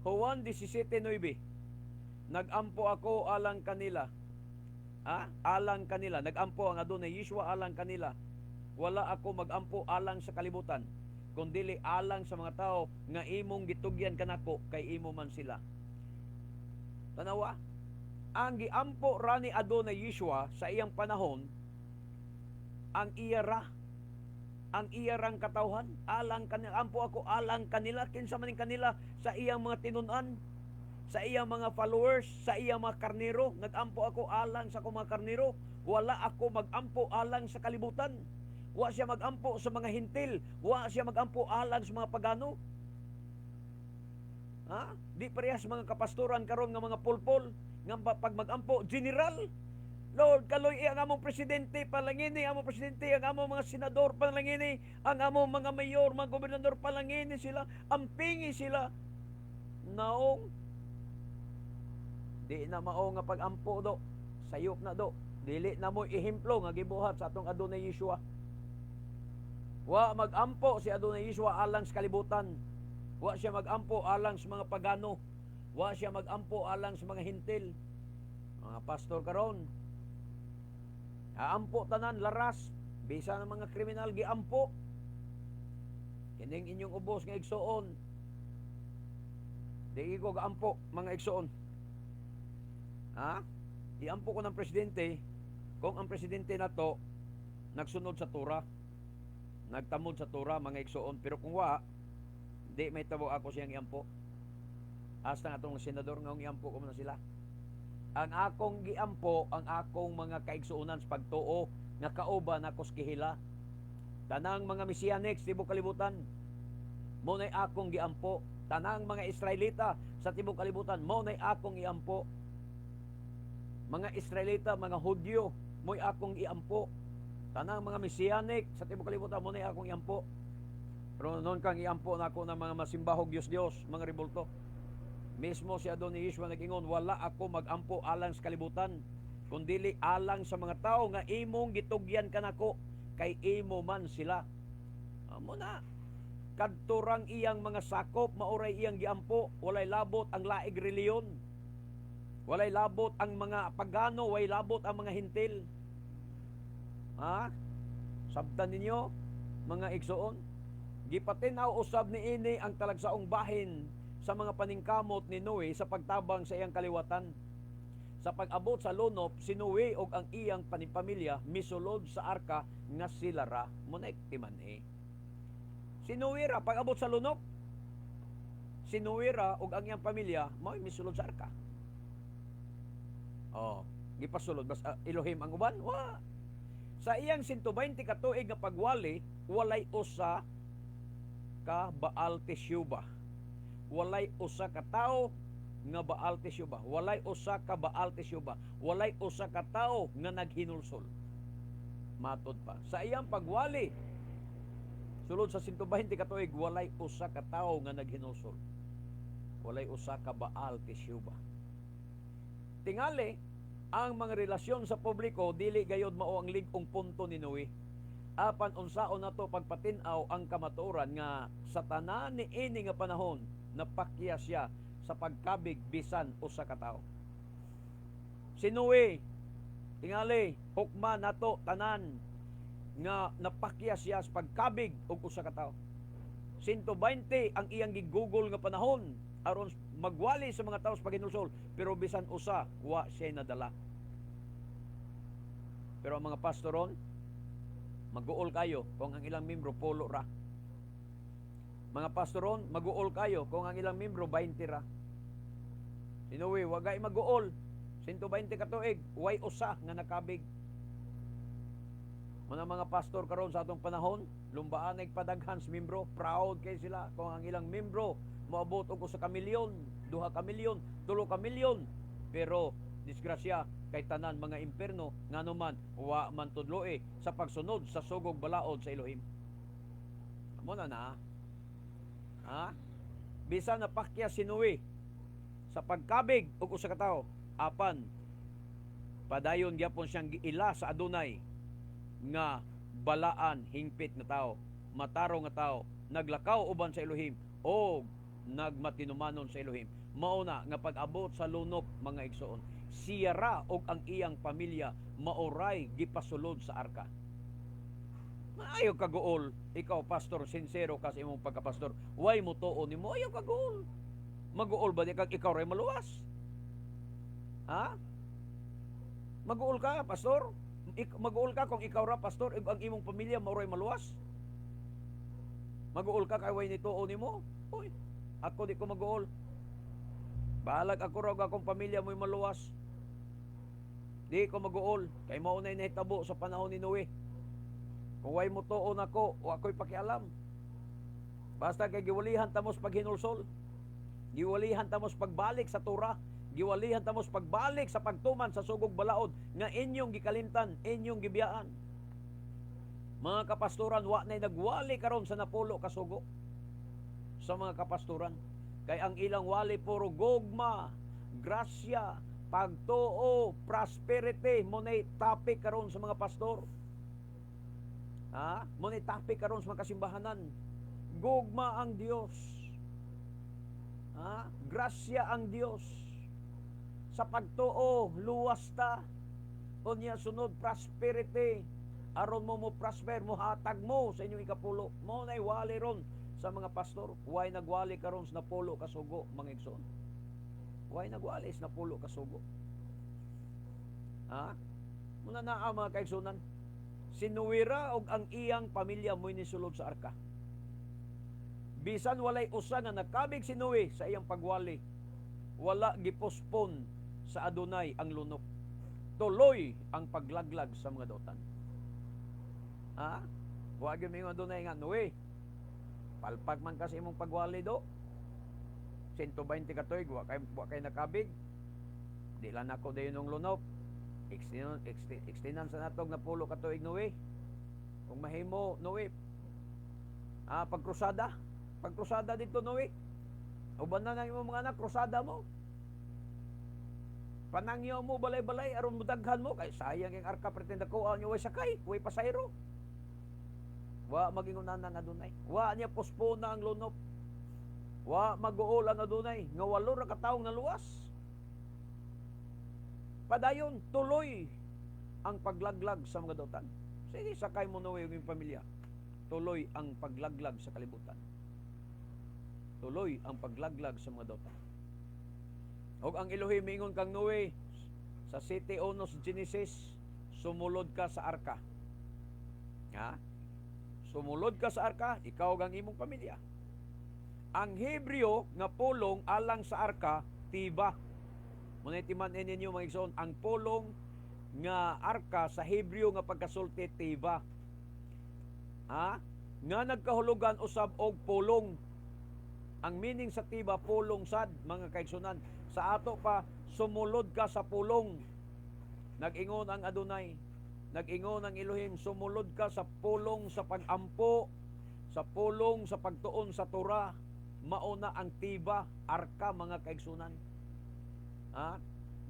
Juan 17:9. Nagampo ako alang kanila. Ah, alang kanila. Nagampo ang Adunay Yeshua alang kanila. Wala ako magampo alang sa kalibutan, kundili alang sa mga tao nga imong gitugyan kanako, kay imo man sila. Tanawa, ang giampo ra ni Adunay Yeshua sa iyang panahon ang iya ra, ang iya rang katawhan. Alang kanila, ampo ako alang kanila. Kinsa man ning kanila? Sa iyang mga tinun-an, sa iyang mga followers, sa iyang mga karnero. Nagampo ako alang sa akong mga karnero. Wala ako magampo alang sa kalibutan. Wa siya magampo sa mga Hentil. Wa siya magampo alang sa mga pagano. Ha? Di parehas mga kapastoran karon nga mga pulpol nga pag magampo general. "Lord, kaluy ang among presidente, palangini ang among presidente, ang among mga senador, palangini, ang among mga mayor, mga gobernador, palangini sila, ampingi sila." Naong di na mao nga pag-ampo do, sayop na do. Dili na mo ehemplo nga gibuhat sa atong Adunay Yeshua. Wa magampo si Adunay Yeshua alang sa kalibutan. Wa siya magampo alang sa mga pagano. Wa siya magampo alang sa mga Hentil. Mga pastor karon, aampo tanan laras, bisa ng mga kriminal giampo. Kining inyong ubos nga igsuon. Di ko gaampo, mga igsuon. Ha? Iampo ko ng presidente kung ang presidente nato nagsunod sa Torah. Nagtamod sa Torah, mga igsuon, pero kung wa, di may tabo ako siyang iampo. Hasta nga atong senador nga iampo ko na sila. Ang akong giampo, ang akong mga kaigsuonan sa pagtuo nga kauban ako sa kihila. Tanang mga Messianics tibok kalibutan, mo na'y akong giampo. Tanang mga Israelita sa tibok kalibutan, mo na'y akong iampo. Mga Israelita, mga Hudyo, mo'y akong iampo. Tanang mga Messianic sa tibok kalibutan, mo na'y akong iampo. Pero noon kang iampo na ako ng mga masimbahog Diyos Diyos, mga rebulto. Mismo si Adonai Yeshua nag-ingon, "Wala ako magampo alang sa kalibutan, kundili alang sa mga tao nga imong gitugyan kanako, kay imo man sila." Amo na. Kadto rang iyang mga sakop maoray iyang giampo, walay labot ang laing relihiyon. Walay labot ang mga pagano, walay labot ang mga Hentil. Ha? Sabtan ninyo, mga igsoon. Gipatin-aw usab niini ang talagsaong bahin sa mga paningkamot ni Noe sa pagtabang sa iyang kaliwatan. Sa pag-abot sa lunop, si Noe ug ang iyang panipamilya misulod sa arka nga sila ra mao na timan-i. Si Noe ra pag-abot sa lunop, si Noe ra ug ang iyang pamilya mao'y misulod sa arka. Oh, gipasulod bas Elohim ang uban? Wa. Sa iyang 120 ka tuig nga pagwali, walay usa ka Baal Teshuba. Walay usa ka tawo nga Baal Teshuba. Walay usa ka Baal Teshuba. Walay usa ka tawo nga naghinulsol. Matod pa. Sa iyang pagwali, sulod sa 120 ka tuig, walay usa ka tawo nga naghinulsol. Walay usa ka Baal Teshuba. Tingali, ang mga relasyon sa publiko dili gayod mao ang lig-ong punto ni Noe. Apan unsaon nato pagpatin-aw ang kamatuoran nga sa tanan niini nga panahon napakya siya sa pagkabig bisan usa ka tawo? Si Noe, tingali, hukma nato tanan nga napakya siya sa pagkabig og usa ka tawo. 120 ang iyang gigugol nga panahon aron magwali sa mga tao sa paghinulsol, pero bisan usa wa siya nadala. Pero ang mga pastoron, maguol kayo kung ang ilang membro 10 ra. Mga pastoron, maguol kayo kung ang ilang membro 20 ra. Si Noe, wagay maguol. 120 ka tuig, way usa nga nakabig. Mga mga pastor karon sa atong panahon, lumbaan ay padaghan sa membro, proud kay sila kung ang ilang membro moabot og 1 ka milyon, 2 ka milyon, 3 ka milyon. Pero disgrasya kay tanan mga imperno, ngano man wa man tudloi sa pagsunod sa sugog balaod sa Elohim. Amo na na. Ha? Bisan napakya si Noe sa pagkabig og usa ka tawo, apan padayon gyapon siyang giila sa Adunay nga balaan hingpit nga tao, matarong nga tao, naglakaw uban sa Elohim o nagmatinumanon sa Elohim. Mao na nga pag-abot sa lunop, mga igsoon, siya ra og ang iyang pamilya maoray gipasulod sa arka. Ayaw kaguol. Ikaw, pastor, sincero ka sa imong pagkapastor. Way mo tuo nimo, ayaw kaguol. Maguol ba di kag ikaw ray maluwas? Ha? Maguol ka, pastor? Maguol ka kung ikaw ra, pastor, ug ang imong pamilya maoray maluwas? Maguol ka kay way nituo nimo? Uy, ako di ko maguol. Bahalag ako ra ug akong pamilya mo'y maluwas. Di ko maguol kay mao nay nahitabo sa panahon ni Noe. Kung way mo tuo nako, wa ko'y pakialam. Basta kay giwalihan ta mo sa paghinulsol. Giwalihan ta mo sa pagbalik sa Torah. Giwalihan ta mo sa pagbalik sa pagtuman sa sugog balaod nga inyong gikalimtan, inyong gibiyaan. Mga kapastoran, wa na'y nagwali karon sa 10 ka sugo sa mga kapastoran. Kay ang ilang wali puro gugma, grasya, pagtuo, prosperity, mao na'y topic karon sa mga pastor. Ha? Mao na'y topic karon sa mga kasimbahanan. Gugma ang Dios. Ha? Grasya ang Dios. Sa pagtuo, luwas ta. Unya sunod, prosperity. Aron mo mo prosper, mo hatag mo sa inyong ikapulo. Mao na'y wali ron sa mga pastor. Way nagwali karon sa 10 ka sugo, mga igsoon? Way nagwali sa 10 ka sugo? Ha? Muna naa, mga kaigsunan. Si Noe ra og ang iyang pamilya mo'y nisulod sa arka. Bisan walay usa nga nakabig si Noe sa iyang pagwali, wala gipospon sa Adunay ang lunop. Tuloy ang paglaglag sa mga dautan. Ha? Wa gyud moingon Adunay nga, "Noe, palpak man kasi imong pagwali do. 120 ka tuig, wa kay nakabig. Di lang nako dayon ng lunop. Extendan sa natog 10 ka tuig, Noe. Kung mahimo, Noe, pagkrusada. Pagkrusada dito, Noe. Uban na nang imong mga anak, krusada mo. Panangyaw mo balay-balay aron mudaghan mo kay sayang ang arka pretend ko niyo way sakay, way pasayro." Wa magingon ana ang Adunay. Wa niya postpone ang lunop. Wa maguol ang Adunay nga walo ra ka tawo naluwas. Padayon, tuloy ang paglaglag sa mga dautan. Sige, sakay mo Noe ug iyong pamilya. Tuloy ang paglaglag sa kalibutan. Tuloy ang paglaglag sa mga dautan. Og ang Elohim miingon kang Noe sa 7:1 sa Genesis, "Sumulod ka sa arka." Ha? Sumulod ka sa arka, ikaw ug ang imong pamilya. Ang Hebreo nga pulong alang sa arka, tiba. Muna timan ninyo, mga igsoon, ang pulong nga arka sa Hebreo nga pagkasulti, tiba. Ha? Nga nagkahulugan usab og pulong. Ang meaning sa tiba, pulong sad, mga kaigsunan. Sa ato pa, sumulod ka sa pulong. Nag-ingon ang Adunay. Nag-ingon ang Elohim, sumulod ka sa pulong sa pag-ampo, sa pulong sa pagtuon sa Torah. Mauna ang tiba, arka, mga kaigsunan. Ha?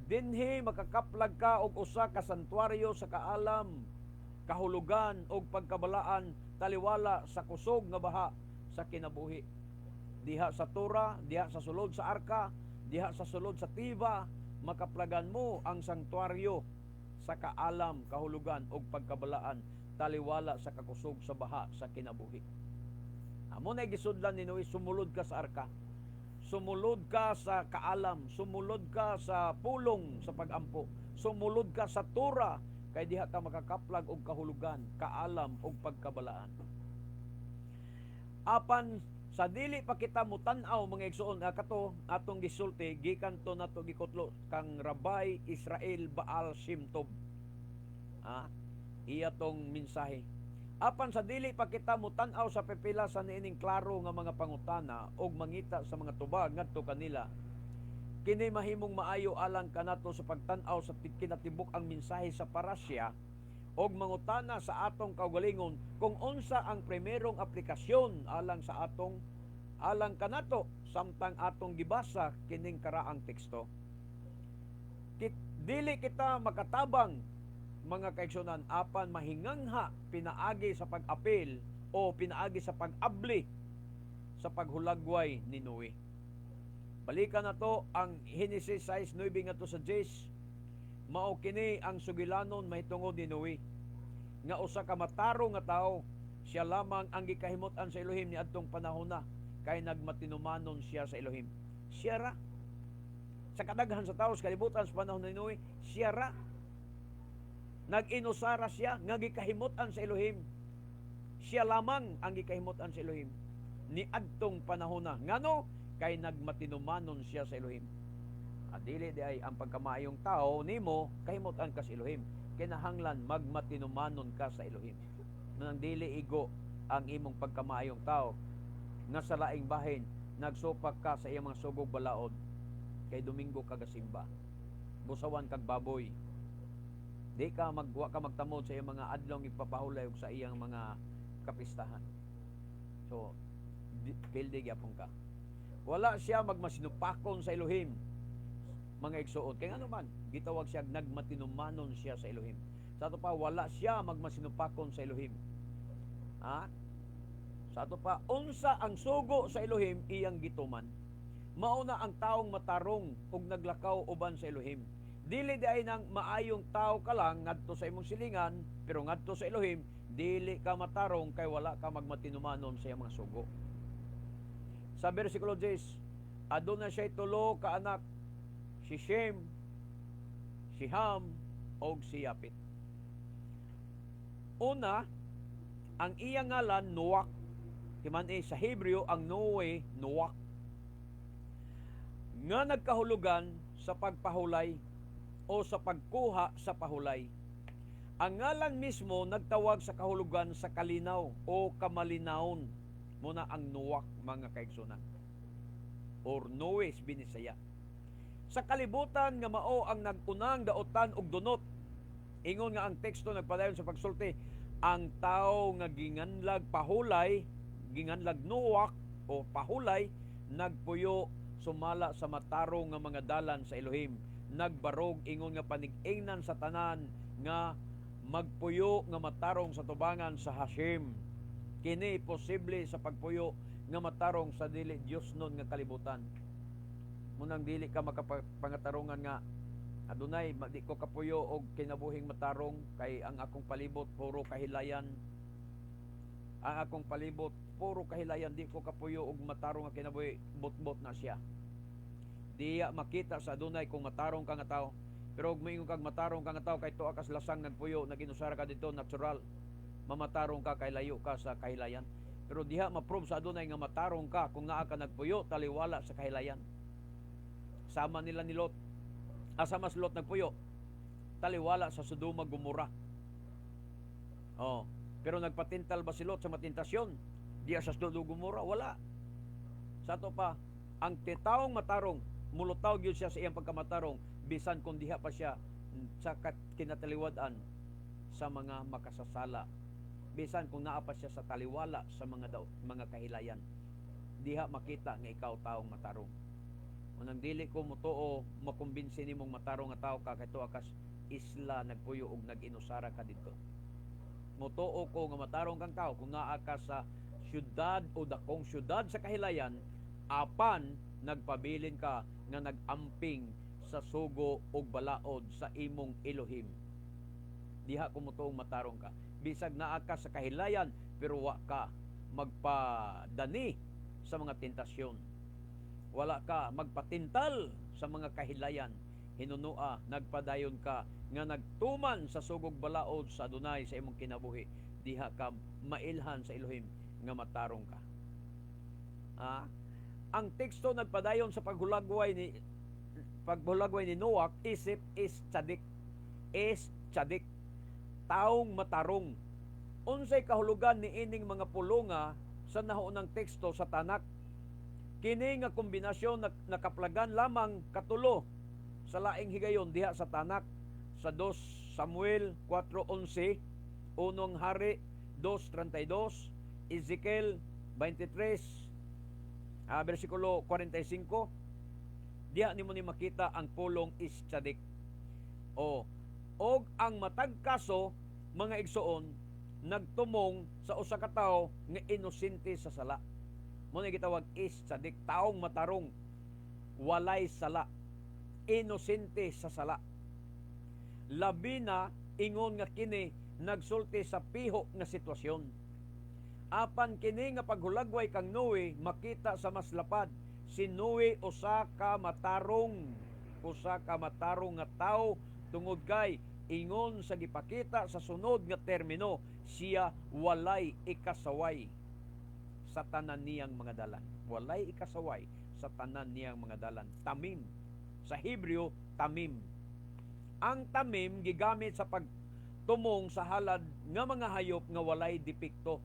Dinhi makakaplag ka og usa ka santuaryo sa kaalam, kahulugan og pagkabalaan taliwala sa kusog nga baha sa kinabuhi. Diha sa Torah, diha sa sulod sa arka, diha sa sulod sa tiba, makaplagan mo ang sanktuaryo sa kaalam, kahulugan og pagkabalaan taliwala sa kakusog sa baha sa kinabuhi. Amo na gisudlan ni Noe, sumulod ka sa arka. Sumulod ka sa kaalam, sumulod ka sa pulong sa pagampo, sumulod ka sa Torah kay diha ka makakaplag og kahulugan, kaalam og pagkabalaan. Apan sa dili pa kita mutan-aw, mga igsoon, kato atong gisulti gikan to nato gikutlo kang Rabbi Israel Baal Shem Tov. Iya tong mensahe. Apan sa dili pa kita mutan-aw sa pipila sa niining klaro nga mga pangutana og mangita sa mga tubag ngadto kanila, kini mahimong maayo alang kanato sa pagtan-aw sa kinatibuk ang mensahe sa parasya og mangutana sa atong kaugalingon kung unsa ang primerong aplikasyon alang sa atong alang kanato samtang atong gibasa kining karaang teksto. Dili kita makatabang, mga kaigsunan, apan mahingangha pinaagi sa pag-apil o pinaagi sa pag-abli sa paghulagway ni Noe. Balikan na to ang Henesis 6:9 ngadto sa 10. Mao kini ang sugilanon mahitungod ni Noe nga usa ka matarong nga tawo. Siya lamang ang gikahimut-an sa Elohim ni adtong panahon na kay nagmatinumanon siya sa Elohim. Siya ra. Sa kadaghan sa tawo sa kalibutan sa panahon ni Noe, siya ra. Nag-inusara siya nga gikahimut-an sa Elohim. Siya lamang ang gikahimut-an sa Elohim ni adtong panahon na. Ngano? Kay nagmatinumanon siya sa Elohim. Dili di ay ang pagkamaayong tao nimo kahimut-an ka sa Elohim. Kinahanglan magmatinumanon ka sa Elohim. Nang dili igo ang imong pagkamaayong tao nga sa laing bahin nagsupak ka sa iyang mga sugog balaod kay Domingo ka gasimba. Busawan kag baboy. Di ka magwa ka magtamod sa iyang mga adlong ipapahulay ug sa iyang mga kapistahan. So, pildi gyapon ka. Wala siya magmasinupakon sa Elohim, mga igsuon. Kaya ano man, gitawag siya nagmatinumanon siya sa Elohim. Sa ato pa, wala siya magmasinupakon sa Elohim. Ha? Sa ato pa, unsa ang sugo sa Elohim, iyang gituman. Mauna ang taong matarong ug naglakaw uban sa Elohim. Dili di ay nang maayong tao ka lang ngadto sa imong silingan, pero ngadto sa Elohim, dili ka matarong kay wala ka magmatinumanon sa iyang mga sugo. Sa versikulo 10, aduna siya tulo ka anak, si Shem, si Ham, og si Yapit. Una, ang iyang ngalan Noak. Timan eh, sa Hebreo ang Noe, Noak. Nga nagkahulugan sa pagpahulay o sa pagkuha sa pahulay. Ang ngalan mismo nagtawag sa kahulugan sa kalinaw o kamalinawon. Muna ang Noak, mga kaigsunan. Or Noe Binisaya. Sa kalibutan nga mao ang nag-unang daotan og dunot. Ingon nga ang teksto nagpadayon sa pagsulti, ang tao nga ginganlag pahulay, ginganlag Noak o pahulay, nagpuyo sumala sa matarong nga mga dalan sa Elohim. Nagbarog ingon nga panig-ingnan sa tanan nga magpuyo nga matarong sa tubangan sa Hashem. Kini posible sa pagpuyo nga matarong sa dili Diosnon nga kalibutan. Munang dili ka makapangatarungan nga adunay di ko kapuyo og kinabuhing matarong kay ang akong palibot puro kahilayan. Ang akong palibot puro kahilayan, di ko kapuyo og matarong nga kinabuhi, bot-bot na siya. Diya makita sa adunay kung matarong ka nga tao. Pero og moingon kag matarong ka nga tao kay tuwa kas lasang nagpuyo, naginusara ka dito, natural. Mamatarong ka kay layo ka sa kahilayan. Pero diha ma-prove sa adunay nga matarong ka kung naa ka nagpuyo taliwala sa kahilayan. Sama nila ni Lot. Asa mas Lot nagpuyo? Taliwala sa Sodoma, Gomora. Oh, pero nagpatintal ba si Lot sa matintasyon? Diya sa Sodoma, Gomora? Wala. Sa ato pa, ang titaong matarong, mulutaw gyud siya sa iyang pagkamatarong, bisan kung diha pa siya sa kinataliwad-an sa mga makasasala. Bisan kung naa pa siya sa taliwala sa mga daw, mga kahilayan. Diha makita nga ikaw taong matarong. Unang dili ko motuo makumbinsi nimong matarong nga tao ka kay tuwa kas isla nagpuyo og nag-inusara ka didto. Motuo ko nga matarong kang tao kung naa ka sa syudad o dakong syudad sa kahilayan apan nagpabilin ka nga nag-amping sa sugo og balaod sa imong Elohim. Diha ko motuong matarong ka. Bisag naa ka sa kahilayan pero wa ka magpadani sa mga tentasyon. Wala ka magpatintal sa mga kahilayan. Hinunua, nagpadayon ka nga nagtuman sa sugog balaod sa Adunay sa imong kinabuhi. Diha ka mailhan sa Elohim nga matarong ka. Ah, ang teksto nagpadayon sa paghulagway ni Noah isip is tsadik. Is tsadik. Taong matarong. Unsay kahulugan ni ining mga pulunga sa nahuunang teksto sa Tanak? Kini nga kombinasyon nakaplagan lamang katulo sa laing higayon diha sa Tanak, sa 2 Samuel 4:11, Unong Hari 2:32, Ezekiel 23 versikulo 45. Diha nimo ni makita ang pulong is tsadik. O og ang matag kaso, mga igsoon, nagtumong sa usa ka tawo nga inosente sa sala. Mo ni gitawag is tsadik, taong matarong, walay sala, inosente sa sala. Labi na ingon nga kini nagsulti sa piho nga sitwasyon. Apan kini nga paghulagway kang Noe makita sa mas lapad. Si Noe usa ka matarong nga tawo tungod kay ingon sa gipakita sa sunod nga termino, siya walay ikasaway sa tanan niyang mga dalan. Walay ikasaway sa tanan niyang mga dalan. Tamim. Sa Hebreo, tamim. Ang tamim gigamit sa pagtumong sa halad nga mga hayop nga walay depekto.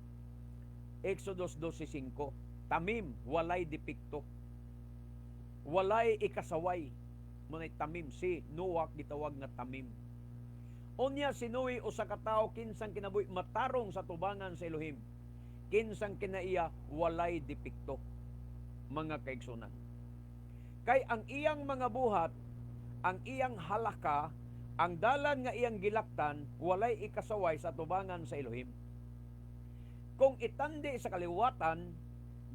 Exodus 12:5. Tamim, walay depekto. Walay ikasaway. Munay tamim si Noah, gitawag nga tamim. Unya si Noe usa ka tawo kinsang kinabuhi matarong sa tubangan sa Elohim. Kinsang kinaiya walay depekto. Mga kaigsunan. Kay ang iyang mga buhat, ang iyang halaka, ang dalan nga iyang gilaktan, walay ikasaway sa tubangan sa Elohim. Kung itandi sa kaliwatan,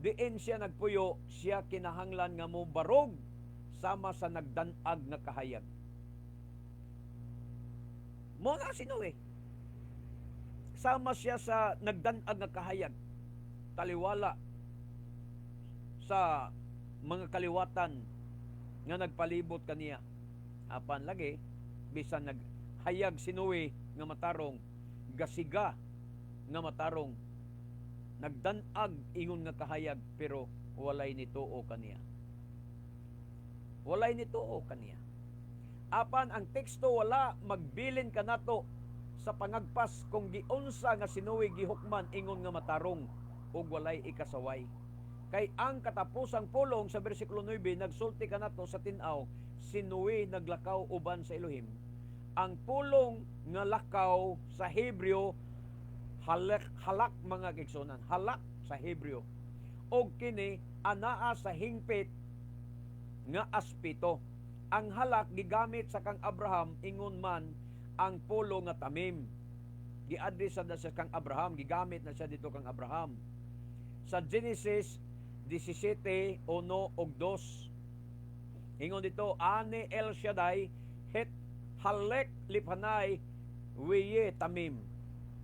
diin siya nagpuyo, siya kinahanglan nga mo barog sama sa nagdanag nga kahayag. Mo na si Noe. Sama siya sa nagdanag nga kahayag. Taliwala sa mga kaliwatan nga nagpalibot kaniya. Apan lagi, bisan naghayag si Noe nga matarong, gasiga nga matarong, nagdanag ingon nga kahayag, pero walay nituo kaniya. Walay nituo kaniya. Apan ang teksto wala magbilin kanato sa pangagpas kung giunsa nga si Noe gihukman ingon nga matarong ug walay ikasaway. Kay ang katapusang pulong sa bersikulo 9 nagsulti kanato sa tin-aw, si Noe naglakaw uban sa Elohim. Ang pulong nga lakaw sa Hebreo halak, halak, mga kaigsunan, halak sa Hebreo. Og kini anaa sa hingpit nga aspeto. Ang halak gigamit sa kang Abraham, ingon man ang pulong nga tamim. Gi-address na siya kang Abraham, gigamit na siya dito kang Abraham. Sa Genesis 17:1 ug 2. Ingon dito, "Ani El Shaddai het halek lipanay wiye tamim."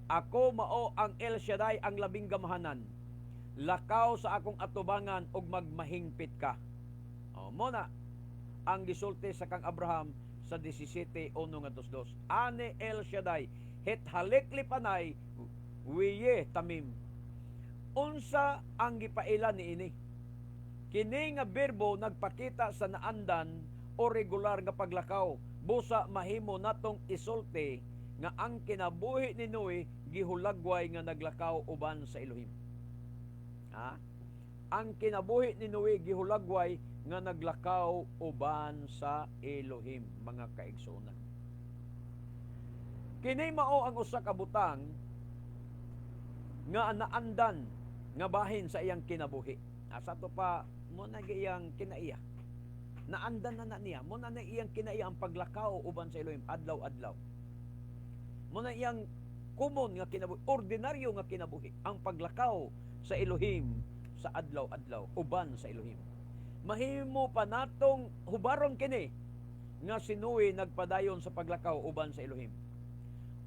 Ako mao ang El Shaddai, ang Labing Gamhanan. Lakaw sa akong atubangan ug magmahingpit ka. O, mo na ang gisulti sa kang Abraham sa 17:1 ngadto 2. "Ani El Shaddai het halik lipanay wiye tamim." Unsa ang gipaila niini? Kini nga berbo nagpakita sa naandan o regular nga paglakaw. Busa mahimo natong isulti nga ang kinabuhi ni Noe gihulagway nga naglakaw uban sa Elohim. Ha? Ang kinabuhi ni Noe gihulagway nga naglakaw uban sa Elohim, mga kaigsuonan. Kini mao ang usa ka butang nga naandan nga bahin sa iyang kinabuhi. Asa to pa mo na iyang kinaiya. Naandan na na niya, mo na na iyang kinaiya ang paglakaw uban sa Elohim adlaw-adlaw. Mo na iyang common nga kinabuhi, ordinaryo nga kinabuhi, ang paglakaw sa Elohim sa adlaw-adlaw uban sa Elohim. Mahimo pa natong hubaron kini nga si Noe nagpadayon sa paglakaw uban sa Elohim.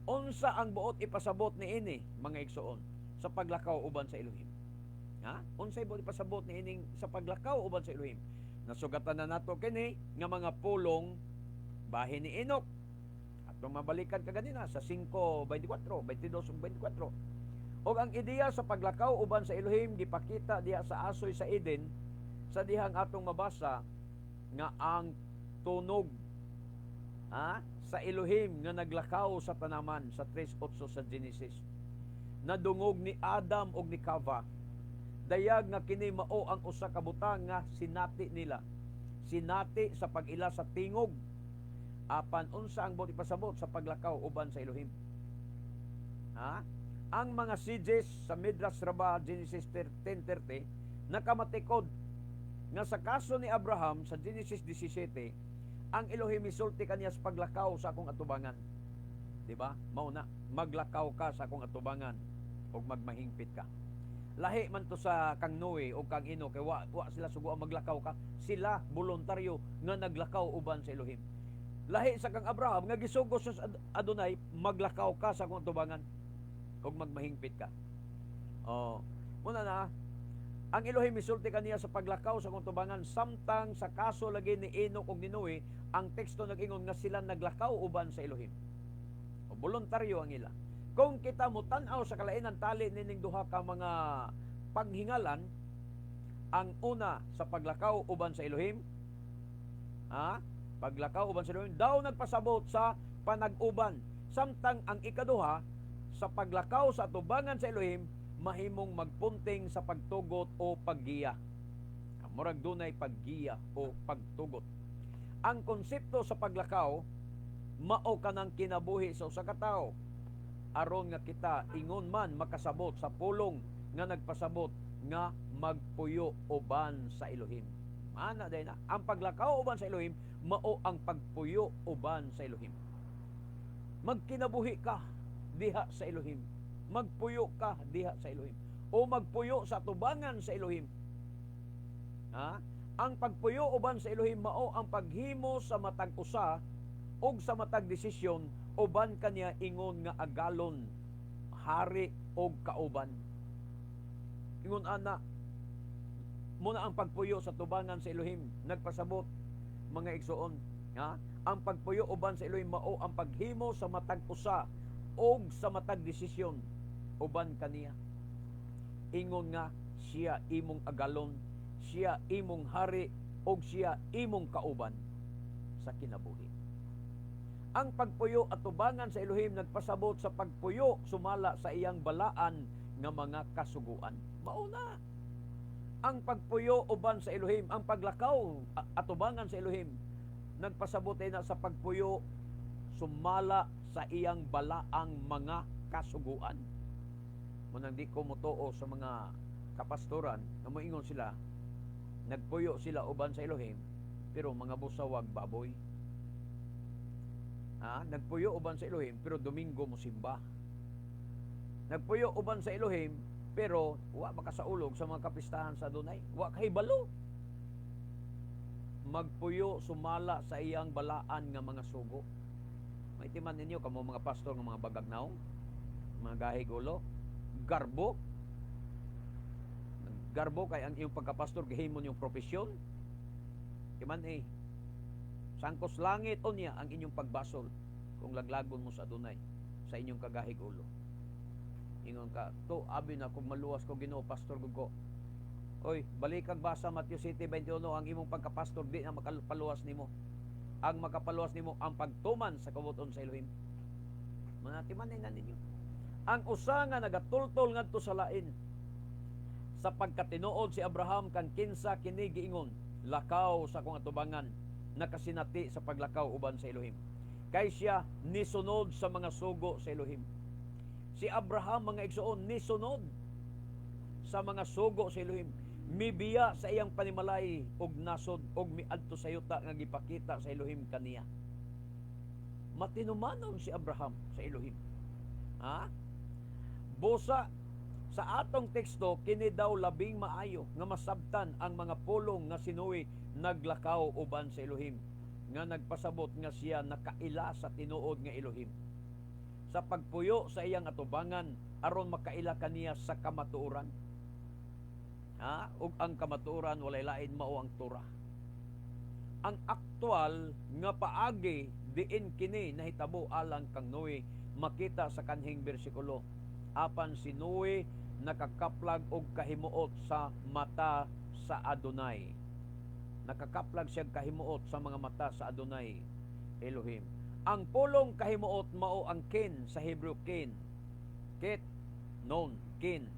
Unsa ang buot ipasabot niini, mga igsoon, sa paglakaw uban sa Elohim? Ha? Unsay buot ipasabot niining sa paglakaw uban sa Elohim? Nasugatan na nato kini nga mga pulong bahin ni Enoch. Atong mabalikan kaganina sa 5:24, 22 ug 24. Og ang ideya sa paglakaw uban sa Elohim gipakita diha sa asoy sa Eden, sa dihang atong mabasa nga ang tunog, ha, sa Elohim nga naglakaw sa tanaman sa 3:8 sa Genesis. Nadungog ni Adam og ni Kava. Dayag nga kini mao ang usa ka butang nga sinati nila. Sinati sa pag-ila sa tingog. Apan unsa ang buot ipasabot sa paglakaw uban sa Elohim? Ha? Ang mga sages sa Midrash Rabbah Genesis 10:30 nakamatikod nga sa kaso ni Abraham sa Genesis 17, ang Elohim misulti kaniya sa paglakaw sa akong atubangan. Di ba? Mao na, maglakaw ka sa akong atubangan ug magmahingpit ka. Lahi man to sa kang Noe o kang Enoch kay wa sila sugo maglakaw ka. Sila voluntaryo nga naglakaw uban sa Elohim. Lahi sa kang Abraham nga gisugo sa Adonai, maglakaw ka sa akong atubangan ug magmahingpit ka. Oh, muna na ang Elohim misulti kaniya sa paglakaw sa akong tubangan, samtang sa kaso lagi ni Enoch ug ni Noe, ang teksto nag-ingon nga sila naglakaw uban sa Elohim. O, voluntaryo ang ila. Kung kita mo tan-aw sa kalainan tali nining duha ka mga paghingalan, ang una sa paglakaw uban sa Elohim, ha? Paglakaw uban sa Elohim daw nagpasabot sa panag-uban. Samtang ang ikaduha sa paglakaw sa atubangan sa Elohim mahimong magpunting sa pagtugot o paggiya. Murag dunay paggiya o pagtugot. Ang konsepto sa paglakaw mao kanang kinabuhi sa usa ka tawo aron nga kita ingon man makasabot sa pulong nga nagpasabot nga magpuyo uban sa Elohim. Ana day na ang paglakaw uban sa Elohim mao ang pagpuyo uban sa Elohim. Magkinabuhi ka diha sa Elohim. Magpuyo ka diha sa Elohim. O magpuyo sa tubangan sa Elohim. Ha? Ang pagpuyo uban sa Elohim mao ang paghimo sa matag usa og sa matag desisyon uban kaniya ingon nga agalon, hari og kauban. Ingon ana muna ang pagpuyo sa tubangan sa Elohim nagpasabot, mga igsoon, ha? Ang pagpuyo uban sa Elohim mao ang paghimo sa matag usa og sa matag desisyon uban kaniya ingon nga siya imong agalon, siya imong hari og siya imong kauban sa kinabuhi. Ang pagpuyo at tubangan sa Elohim nagpasabot sa pagpuyo sumala sa iyang balaan nga mga kasuguan. Mao na. Ang pagpuyo uban sa Elohim, ang paglakaw atubangan sa Elohim nagpasabot na sa pagpuyo sumala sa iyang balaang mga kasuguan. Munang di ko motuo sa mga kapastoran nga moingon sila nagpuyo sila uban sa Elohim pero mga busawag baboy. Ha? Nagpuyo uban sa Elohim pero Domingo mo simba. Nagpuyo uban sa Elohim, pero wa makasaulog sa mga kapistahan sa Adonai. Wa kahibalo magpuyo sumala sa iyang balaan nga mga sugo. Maitiman ninyo kamo mga pastor nga mga bagag nawong, mga gahig ulo, garbo. Garbo kay ang iyong pagkapastor gihimon yung propesyon. Timan eh, sangkos langit unya ang inyong pagbasol kung laglagon mo sa Adonai sa inyong kagahig ulo. Ingon ka, to abi na kung maluwas ko, Ginoo, pastor gud ko. Oy, balikag basa Matthew 7:21, ang imong pagkapastor di na makapaluwas nimo. Ang makapaluwas nimo ang pagtuman sa kabubut-on sa Elohim. Mga timanay na ninyo. Ang usa nga nagatultol ngadto sa lain. Sa pagkatinuod si Abraham kan kinsa kini giingon, "Lakaw sa akong atubangan," nakasinati sa paglakaw uban sa Elohim. Kay siya nisunod sa mga sugo sa Elohim. Si Abraham, mga igsoon, nisunod sa mga sugo sa Elohim. Mibiya sa iyang panimalay og nasod og miadto sa yuta nga gipakita sa Elohim kaniya. Matinumanon si Abraham sa Elohim. Ha? Busa sa atong teksto, kini daw labing maayo nga masabtan ang mga pulong nga si Noe naglakaw uban sa Elohim, nga nagpasabot nga siya nakaila sa tinuod nga Elohim sa pagpuyo sa iyang atubangan aron makaila kaniya sa kamatuoran. Ha? Ug ang kamatuoran walay lain mao ang Torah. Ang aktual nga paagi diin kini nahitabo alang kang Noe makita sa kanhing bersikulo. Apan si Noe nakakaplag og kahimuot sa mata sa Adonai. Nakakaplag siya kahimuot sa mga mata sa Adonai Elohim. Ang pulong kahimuot mao ang ken sa Hebrew, ken. Ket, non, ken.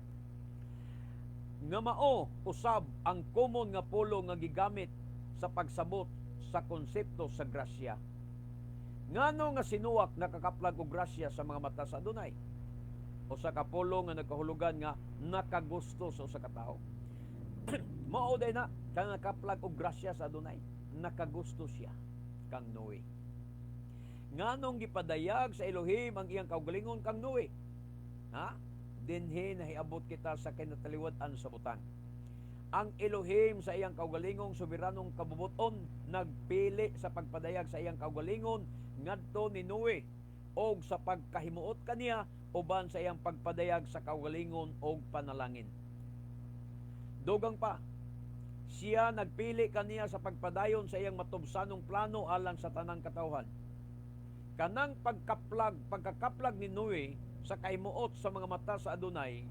Nga mao usab ang common nga pulong nga gigamit sa pagsabot sa konsepto sa grasya. Ngano nga si Noak nakakaplag og grasya sa mga mata sa Adonai? Usa ka pulong nga nagkahulugan nga nakagusto sa usa ka tawo. Mao day na kang nakaplag og grasya sa Adonai, nakagusto siya kang Noe. Nganong gipadayag sa Elohim ang iyang kaugalingon kang Noe? Ha? Dinhi nahiabot kita sa kinataliwad-an sa butang. Ang Elohim sa iyang kaugalingong soberanong kabubuton nagpili sa pagpadayag sa iyang kaugalingon ngadto ni Noe og sa pagkahimuot kaniya uban sa iyang pagpadayag sa kaugalingon og panalangin. Dugang pa, siya nagpili kaniya sa pagpadayon sa iyang matubsanong plano alang sa tanang katawhan. Kanang pagkakaplag ni Noe sa kahimuot sa mga mata sa Adonai,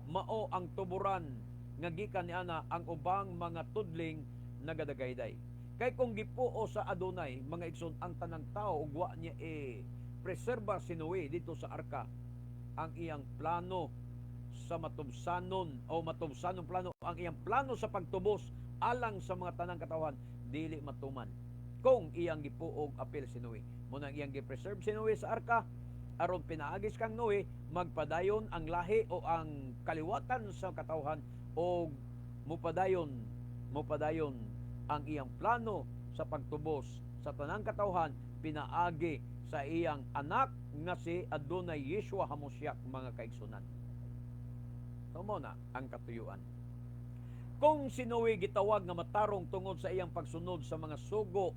mao ang tuburan nga gikan niana ang ubang mga tudling nagadagayday. Kay kung gipuo sa Adonai, mga igsoon, ang tanang tao ug wa niya e preserba si Noe dito sa arka, ang iyang plano sa matubsanon o matubsanong plano, ang iyang plano sa pagtubos alang sa mga tanang katawhan, dili matuman kung iyang gipuog apil si Noe. Muna ang iyang gi-preserve si Noe sa arka aron pinaagis kang Noe magpadayon ang lahi o ang kaliwatan sa katawhan o mupadayon ang iyang plano sa pagtubos sa tanang katawhan pinaagi sa iyang anak nga si Adonai Yeshua Hamashiach, mga kaigsunan. So mao na ang katuyuan. Kung si Noe gitawag nga matarong tungod sa iyang pagsunod sa mga sugo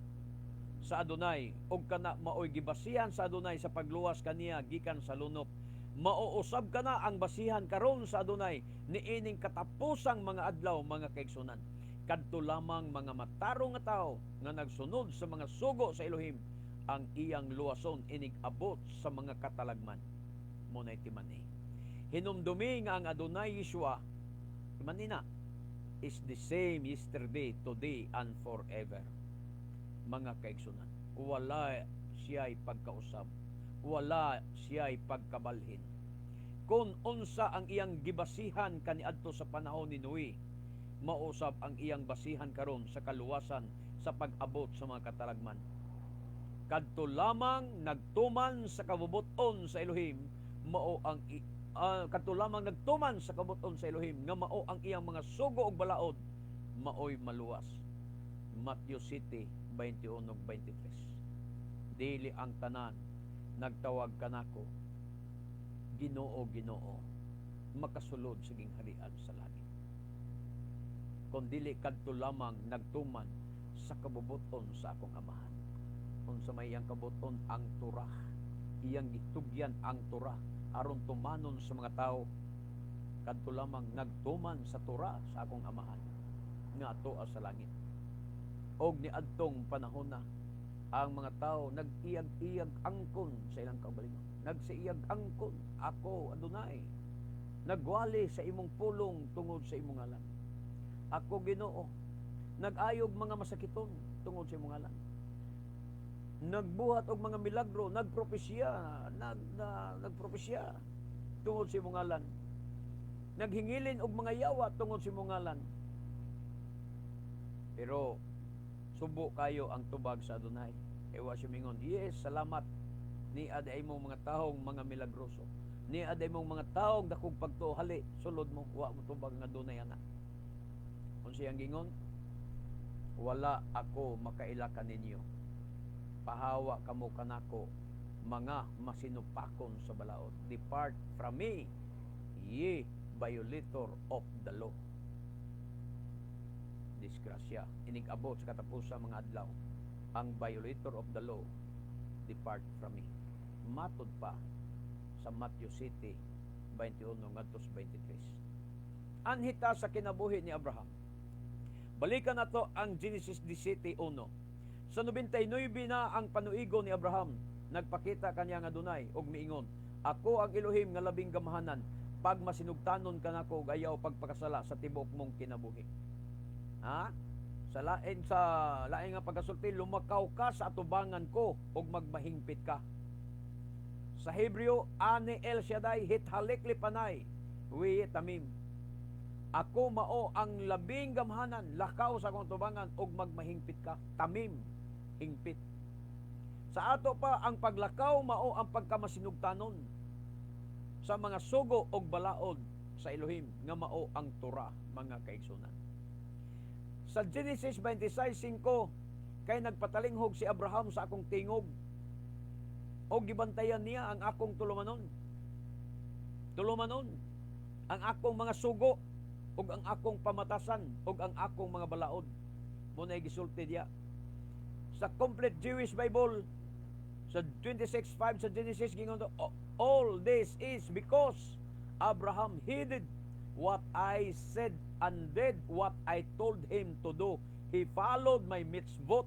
sa Adonai ug kana maoy gibasihan sa Adonai sa pagluwas kaniya gikan sa lunok, mauusab kana ang basihan karon sa Adonai niining katapusang mga adlaw, mga kaigsunan. Kadto lamang mga matarong nga tawo nga nagsunod sa mga sugo sa Elohim ang iyang luwason inig abot sa mga katalagman. Mao nay timani. Hinumdumi nga ang Adonai Yeshua, timani na, is the same yesterday, today, and forever. Mga kaigsunan, wala siya'y pagkausab. Wala siya'y pagkabalhin. Kung unsa ang iyang gibasihan kaniadto sa panahon ni Noe, mausab ang iyang basihan karon sa kaluwasan sa pag-abot sa mga katalagman. Kadto lamang nagtuman sa kabubuton sa Elohim, mao ang kadto lamang nagtuman sa kabubuton sa Elohim nga mao ang iyang mga sugo ug balaod, maoy maluwas. Matthew 7:21 ug 23. Dili ang tanan nagtawag kanako, "Ginoo, Ginoo," makasulod sa gingharian sa langit, kundili kadto lamang nagtuman sa kabubuton sa akong Amahan. Unsa may iyang kabubuton? Ang Torah. Iyang gitugyan ang Torah aron tumanon sa mga tao. Kadto lamang nagtuman sa Torah sa akong Amahan nga atoa sa langit. Og niadtong panahon na, ang mga tao nag-iyag-iyag angkon sa ilang kaugalingon. Nagsiiyag angkon, "Ako, Adonai, nagwali sa imong pulong tungod sa imong ngalan. Ako, Ginoo, nag-ayog mga masakiton tungod sa imong ngalan. Nagbuhat og mga milagro, nagpropesya, nagpropesya tungod sa imong ngalan. Naghingilin og mga yawa tungod sa imong ngalan." Pero subo kayo ang tubag sa Adonai. Ewa siya mingon, "Yes, salamat ni aday mong mga taong mga milagroso. Ni aday mong mga taong dakog pagtuo, hali, sulod mo, wa mo tubag nga dunay anak." Kung siyang gingon, "Wala ako makaila kaninyo. Pahawa kamo kanako, mga masinupakon sa balaod. Depart from me, ye violator of the law." Disgrasya. Inig-abot sa katapusan mga adlaw, ang violator of the law, depart from me. Matod pa sa Matthew 7:21 ngadto sa 23. Anhita sa kinabuhi ni Abraham. Balikan nato ang Genesis 17:1. Sa 99 na ang panuigo ni Abraham, nagpakita kaniya nga Adunay og miingon, "Ako ang Elohim nga labing gamhanan, pag masinugtanon kanako ug ayaw pagpakasala sa tibuok mong kinabuhi. Ha? Sa lain nga pagkasulti, lumakaw ka sa atubangan ko ug magmahingpit ka. Sa Hebreo, Ani El Shaddai hithalek lipanay, wi tamim. Ako mao ang labing gamhanan, lakaw sa akong tubangan ug magmahingpit ka. Tamim, hingpit. Sa ato pa, ang paglakaw mao ang pagkamasinugtanon sa mga sugo og balaod sa Elohim nga mao ang Torah, mga kaigsunan. Sa Genesis 26:5, kay nagpatalinghog si Abraham sa akong tingog o gibantayan niya ang akong tulumanon. Tulumanon ang akong mga sugo ug ang akong pamatasan ug ang akong mga balaod. Mao na gisulti diya. Sa Complete Jewish Bible, sa 26:5 sa Genesis, gingon, "All this is because Abraham heeded what I said and did what I told him to do. He followed my mitzvot,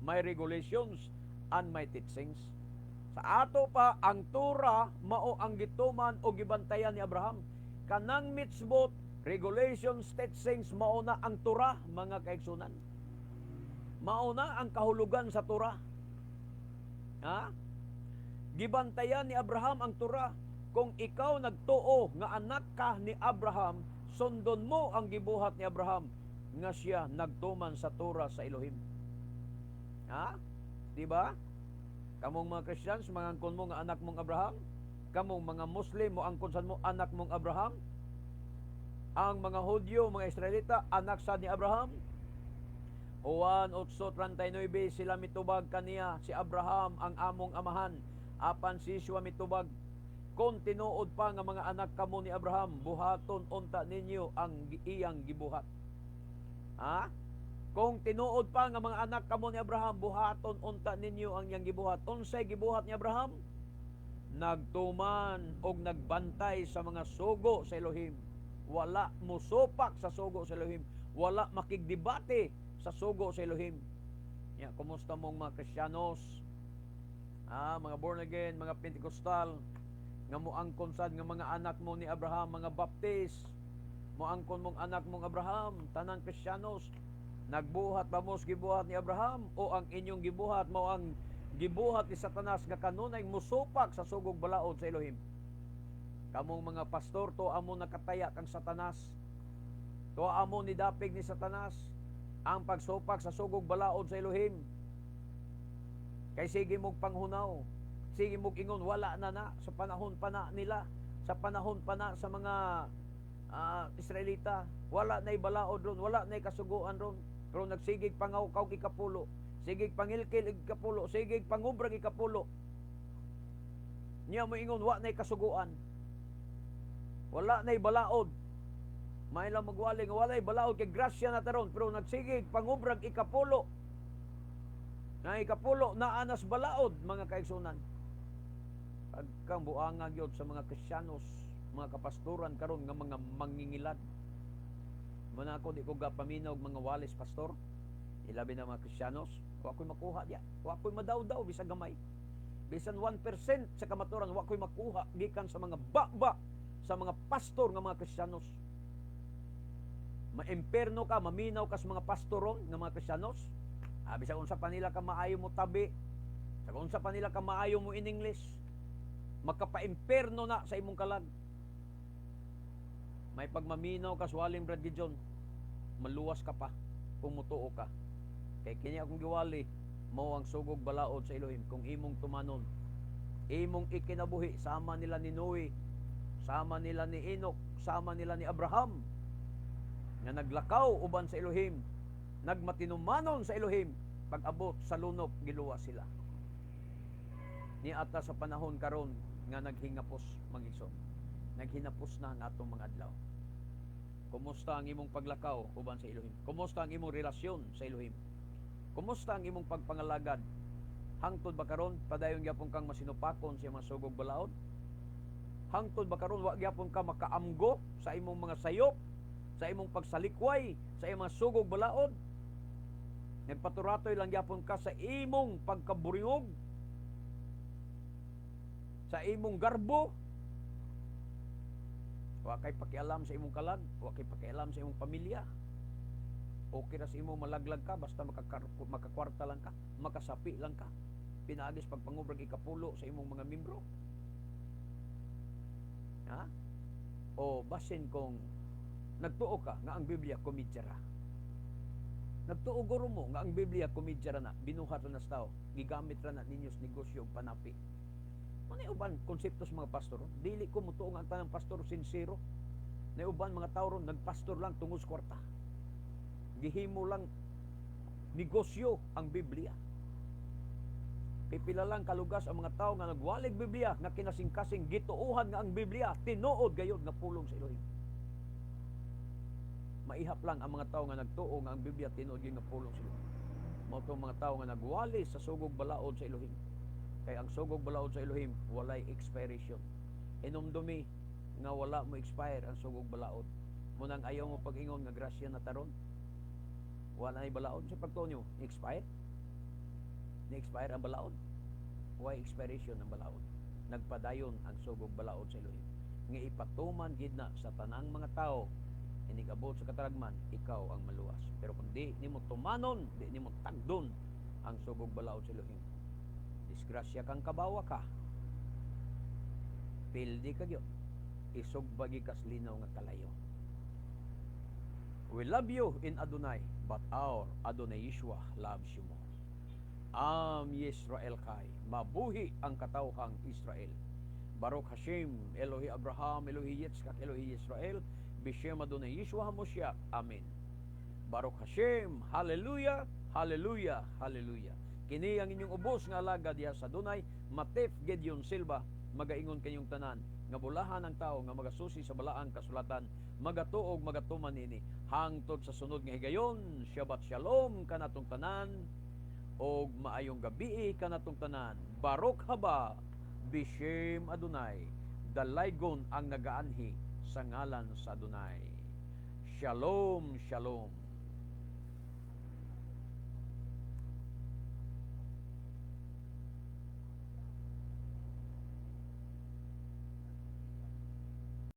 my regulations, and my teachings." Sa ato pa, ang Torah mao ang gituman o gibantayan ni Abraham. Kanang mitzvot, regulations, teachings, mao na ang Torah, mga kaigsunan. Mao na ang kahulugan sa Torah. Ha? Gibantayan ni Abraham ang Torah. Kung ikaw nagtuo nga anak ka ni Abraham, sundon mo ang gibuhat ni Abraham nga siya nagtuman sa Torah sa Elohim. Ha? Di ba? Kamong mga Christians, mangangkon mo nga anak mong Abraham? Kamong mga Muslim, mo angkon sad mo anak mong Abraham? Ang mga Hudyo, mga Israelita, anak sad ni Abraham? Juan 8:39, sila mitubag kaniya, "Si Abraham ang among amahan." Apan si Yeshua mitubag, "Kung tinuod pa nga mga anak kamo ni Abraham, buhaton unta ninyo ang iyang gibuhat." Ha? Kung tinuod pa nga mga anak kamo ni Abraham, buhaton unta ninyo ang iyang gibuhat. Unsay gibuhat ni Abraham? Nagtuman og nagbantay sa mga sugo sa Elohim. Wala musupak sa sugo sa Elohim. Wala makigdebate sa sugo sa Elohim. Ya, kumusta mong mga Kristiyanos? Ah, mga born again, mga Pentecostal, nga moangkon sad nga mga anak mo ni Abraham, mga Baptist, moangkon mong anak mong Abraham, tanang Kristiyanos, nagbuhat ba mo sa gibuhat ni Abraham o ang inyong gibuhat mao ang gibuhat ni Satanas nga kanunay musupak sa sugog balaod sa Elohim? Kamong mga pastor, to amo nakataya kang Satanas. To amo ni dapig ni Satanas ang pagsupak sa sugog balaod sa Elohim. Kay sige mong panghunaw, sige mong ingon, wala na na, sa panahon pa na nila, sa panahon pa na sa mga Israelita, wala na'y balaod ron, wala na'y kasuguan ron. Pero nagsigig pangawkaw ikapulo, sigig pangilkil ikapulo, sigig pangubrag ikapulo. Niya mo ingon, wa na'y kasuguan. Wala na'y balaod. May lang magwali nga walay balaod kay grasya na taron, pero nagsige pangubrag ikapulo. Na ikapulo naa nas balaod, mga kaigsunan. Pagkang buanga gyud sa mga Kristiyanos, mga kapastoran karon nga mga mangingilad. Muna ako, di ko gapaminaw og mga walis pastor. Ilabi na mga Kristiyanos, wa ko'y makuha diya. Wa ko'y madaw-daw bisag gamay. Bisan 1% sa kamaturan, wa ko'y makuha gikan sa mga baba sa mga pastor nga mga Kristiyanos. Maimperno ka, maminaw ka sa mga pastoron nga mga Kristiyanos. Ah, bisag unsa pa nila ka maayo mo tabi, bisag unsa pa nila ka maayo mo in English, makapaimperno na sa imong kalag. May pagmaminaw ka sa waling Brad Gideon, maluwas ka pa kung mutuo ka. Kay kini akong giwali, mao ang sugog balaod sa Elohim kung imong tumanon. Imong ikinabuhi sama nila ni Noe, sama nila ni Enoch, sama nila ni Abraham, nga naglakaw uban sa Elohim, nagmatinumanon sa Elohim, pag-abot sa lunop, giluwas sila. Niata sa panahon karon nga naghingapos, mga igsoon. Naghinapos na ang atong mga adlaw. Kumusta ang imong paglakaw uban sa Elohim? Kumusta ang imong relasyon sa Elohim? Kumusta ang imong pagpangalagad? Hangtod ba karon padayon gyapon kang masinupakon sa imong sugog balaod? Hangtod ba karon wa gyapon ka makaamgo sa imong mga sayop, sa imong pagsalikway, sa imong mga sugog balaod? Nagpaturatoy lang gyapon ka sa imong pagkaburingog, sa imong garbo. Wa kay pakialam sa imong kalag, wa kay pakialam sa imong pamilya. Okay ra sa imo malaglag ka basta makakwarta lang ka, makasapi lang ka. Pinaagis pagpangubrag ikapulo sa imong mga membro. Ha? O basin kung nagtuo ka nga ang Biblia komedya ra. Nagtuo guro mo nga ang Biblia komedya ra na, binuhat ra na sa tao, gigamit ra na ninyo sa negosyo ug panapi. Ano uban konsepto sa mga pastor? Dili ko mutuo nga ang tanang pastor sincero. Na uban mga tao ron nagpastor lang tungod sa kwarta. Gihimo lang negosyo ang Biblia. Kay pila lang kalugas ang mga tao nga nagwalig Biblia nga kinasingkasing gituohan nga ang Biblia tinuod gayod nga pulong sa Elohim. Maihap lang ang mga tao nga nagtuo nga ang Biblia tinuod gyud nga pulong sa Elohim. Mao tong mga tao nga nagwali sa sugog balaod sa Elohim. Kay ang sugog balaod sa Elohim walay expiration. Hinumdumi nga wala mo expire ang sugog balaod. Munang ayaw mo pag-ingon nga grasya na taron. Wala nay balaod sa pagtuo nyo, expire. Ni-expire ang balaod. Why expiration ang balaod? Nagpadayon ang sugog balaod sa Elohim. Nga ipatuman gid na sa tanang mga tao, inigabot sa katalagman, ikaw ang maluwas. Pero kung di nimo tumanon, di nimo tagdon ang sugog balaod sa Elohim, disgrasya kang kabawa ka, pildi ka gyud, isugbagi kas linaw nga kalayo. We love you in Adonai, but our Adonai Yeshua loves you more. Am Yisrael Chai, mabuhi ang katawhang Israel. Baruch Hashem, Elohi Abraham, Elohi Yitzchak, Elohi Israel, Bishem Adonai Yeshua HaMoshiach. Amen. Baruch Hashem, Hallelujah, Hallelujah, Hallelujah. Kini ang inyong ubos nga alagad diha sa Adonai, Matef Gideon Silva, magaingon kanyong tanan, nga bulahan ang tao nga magasusi sa balaang kasulatan, magatuog magatuman nini. Hangtod sa sunod nga higayon, Shabbat Shalom kanatong tanan, og maayong gabi kanatong tanan. Baruch haba, Bishem Adonai, dalaygon ang nagaanhi sa ngalan sa Adonai. Shalom, shalom.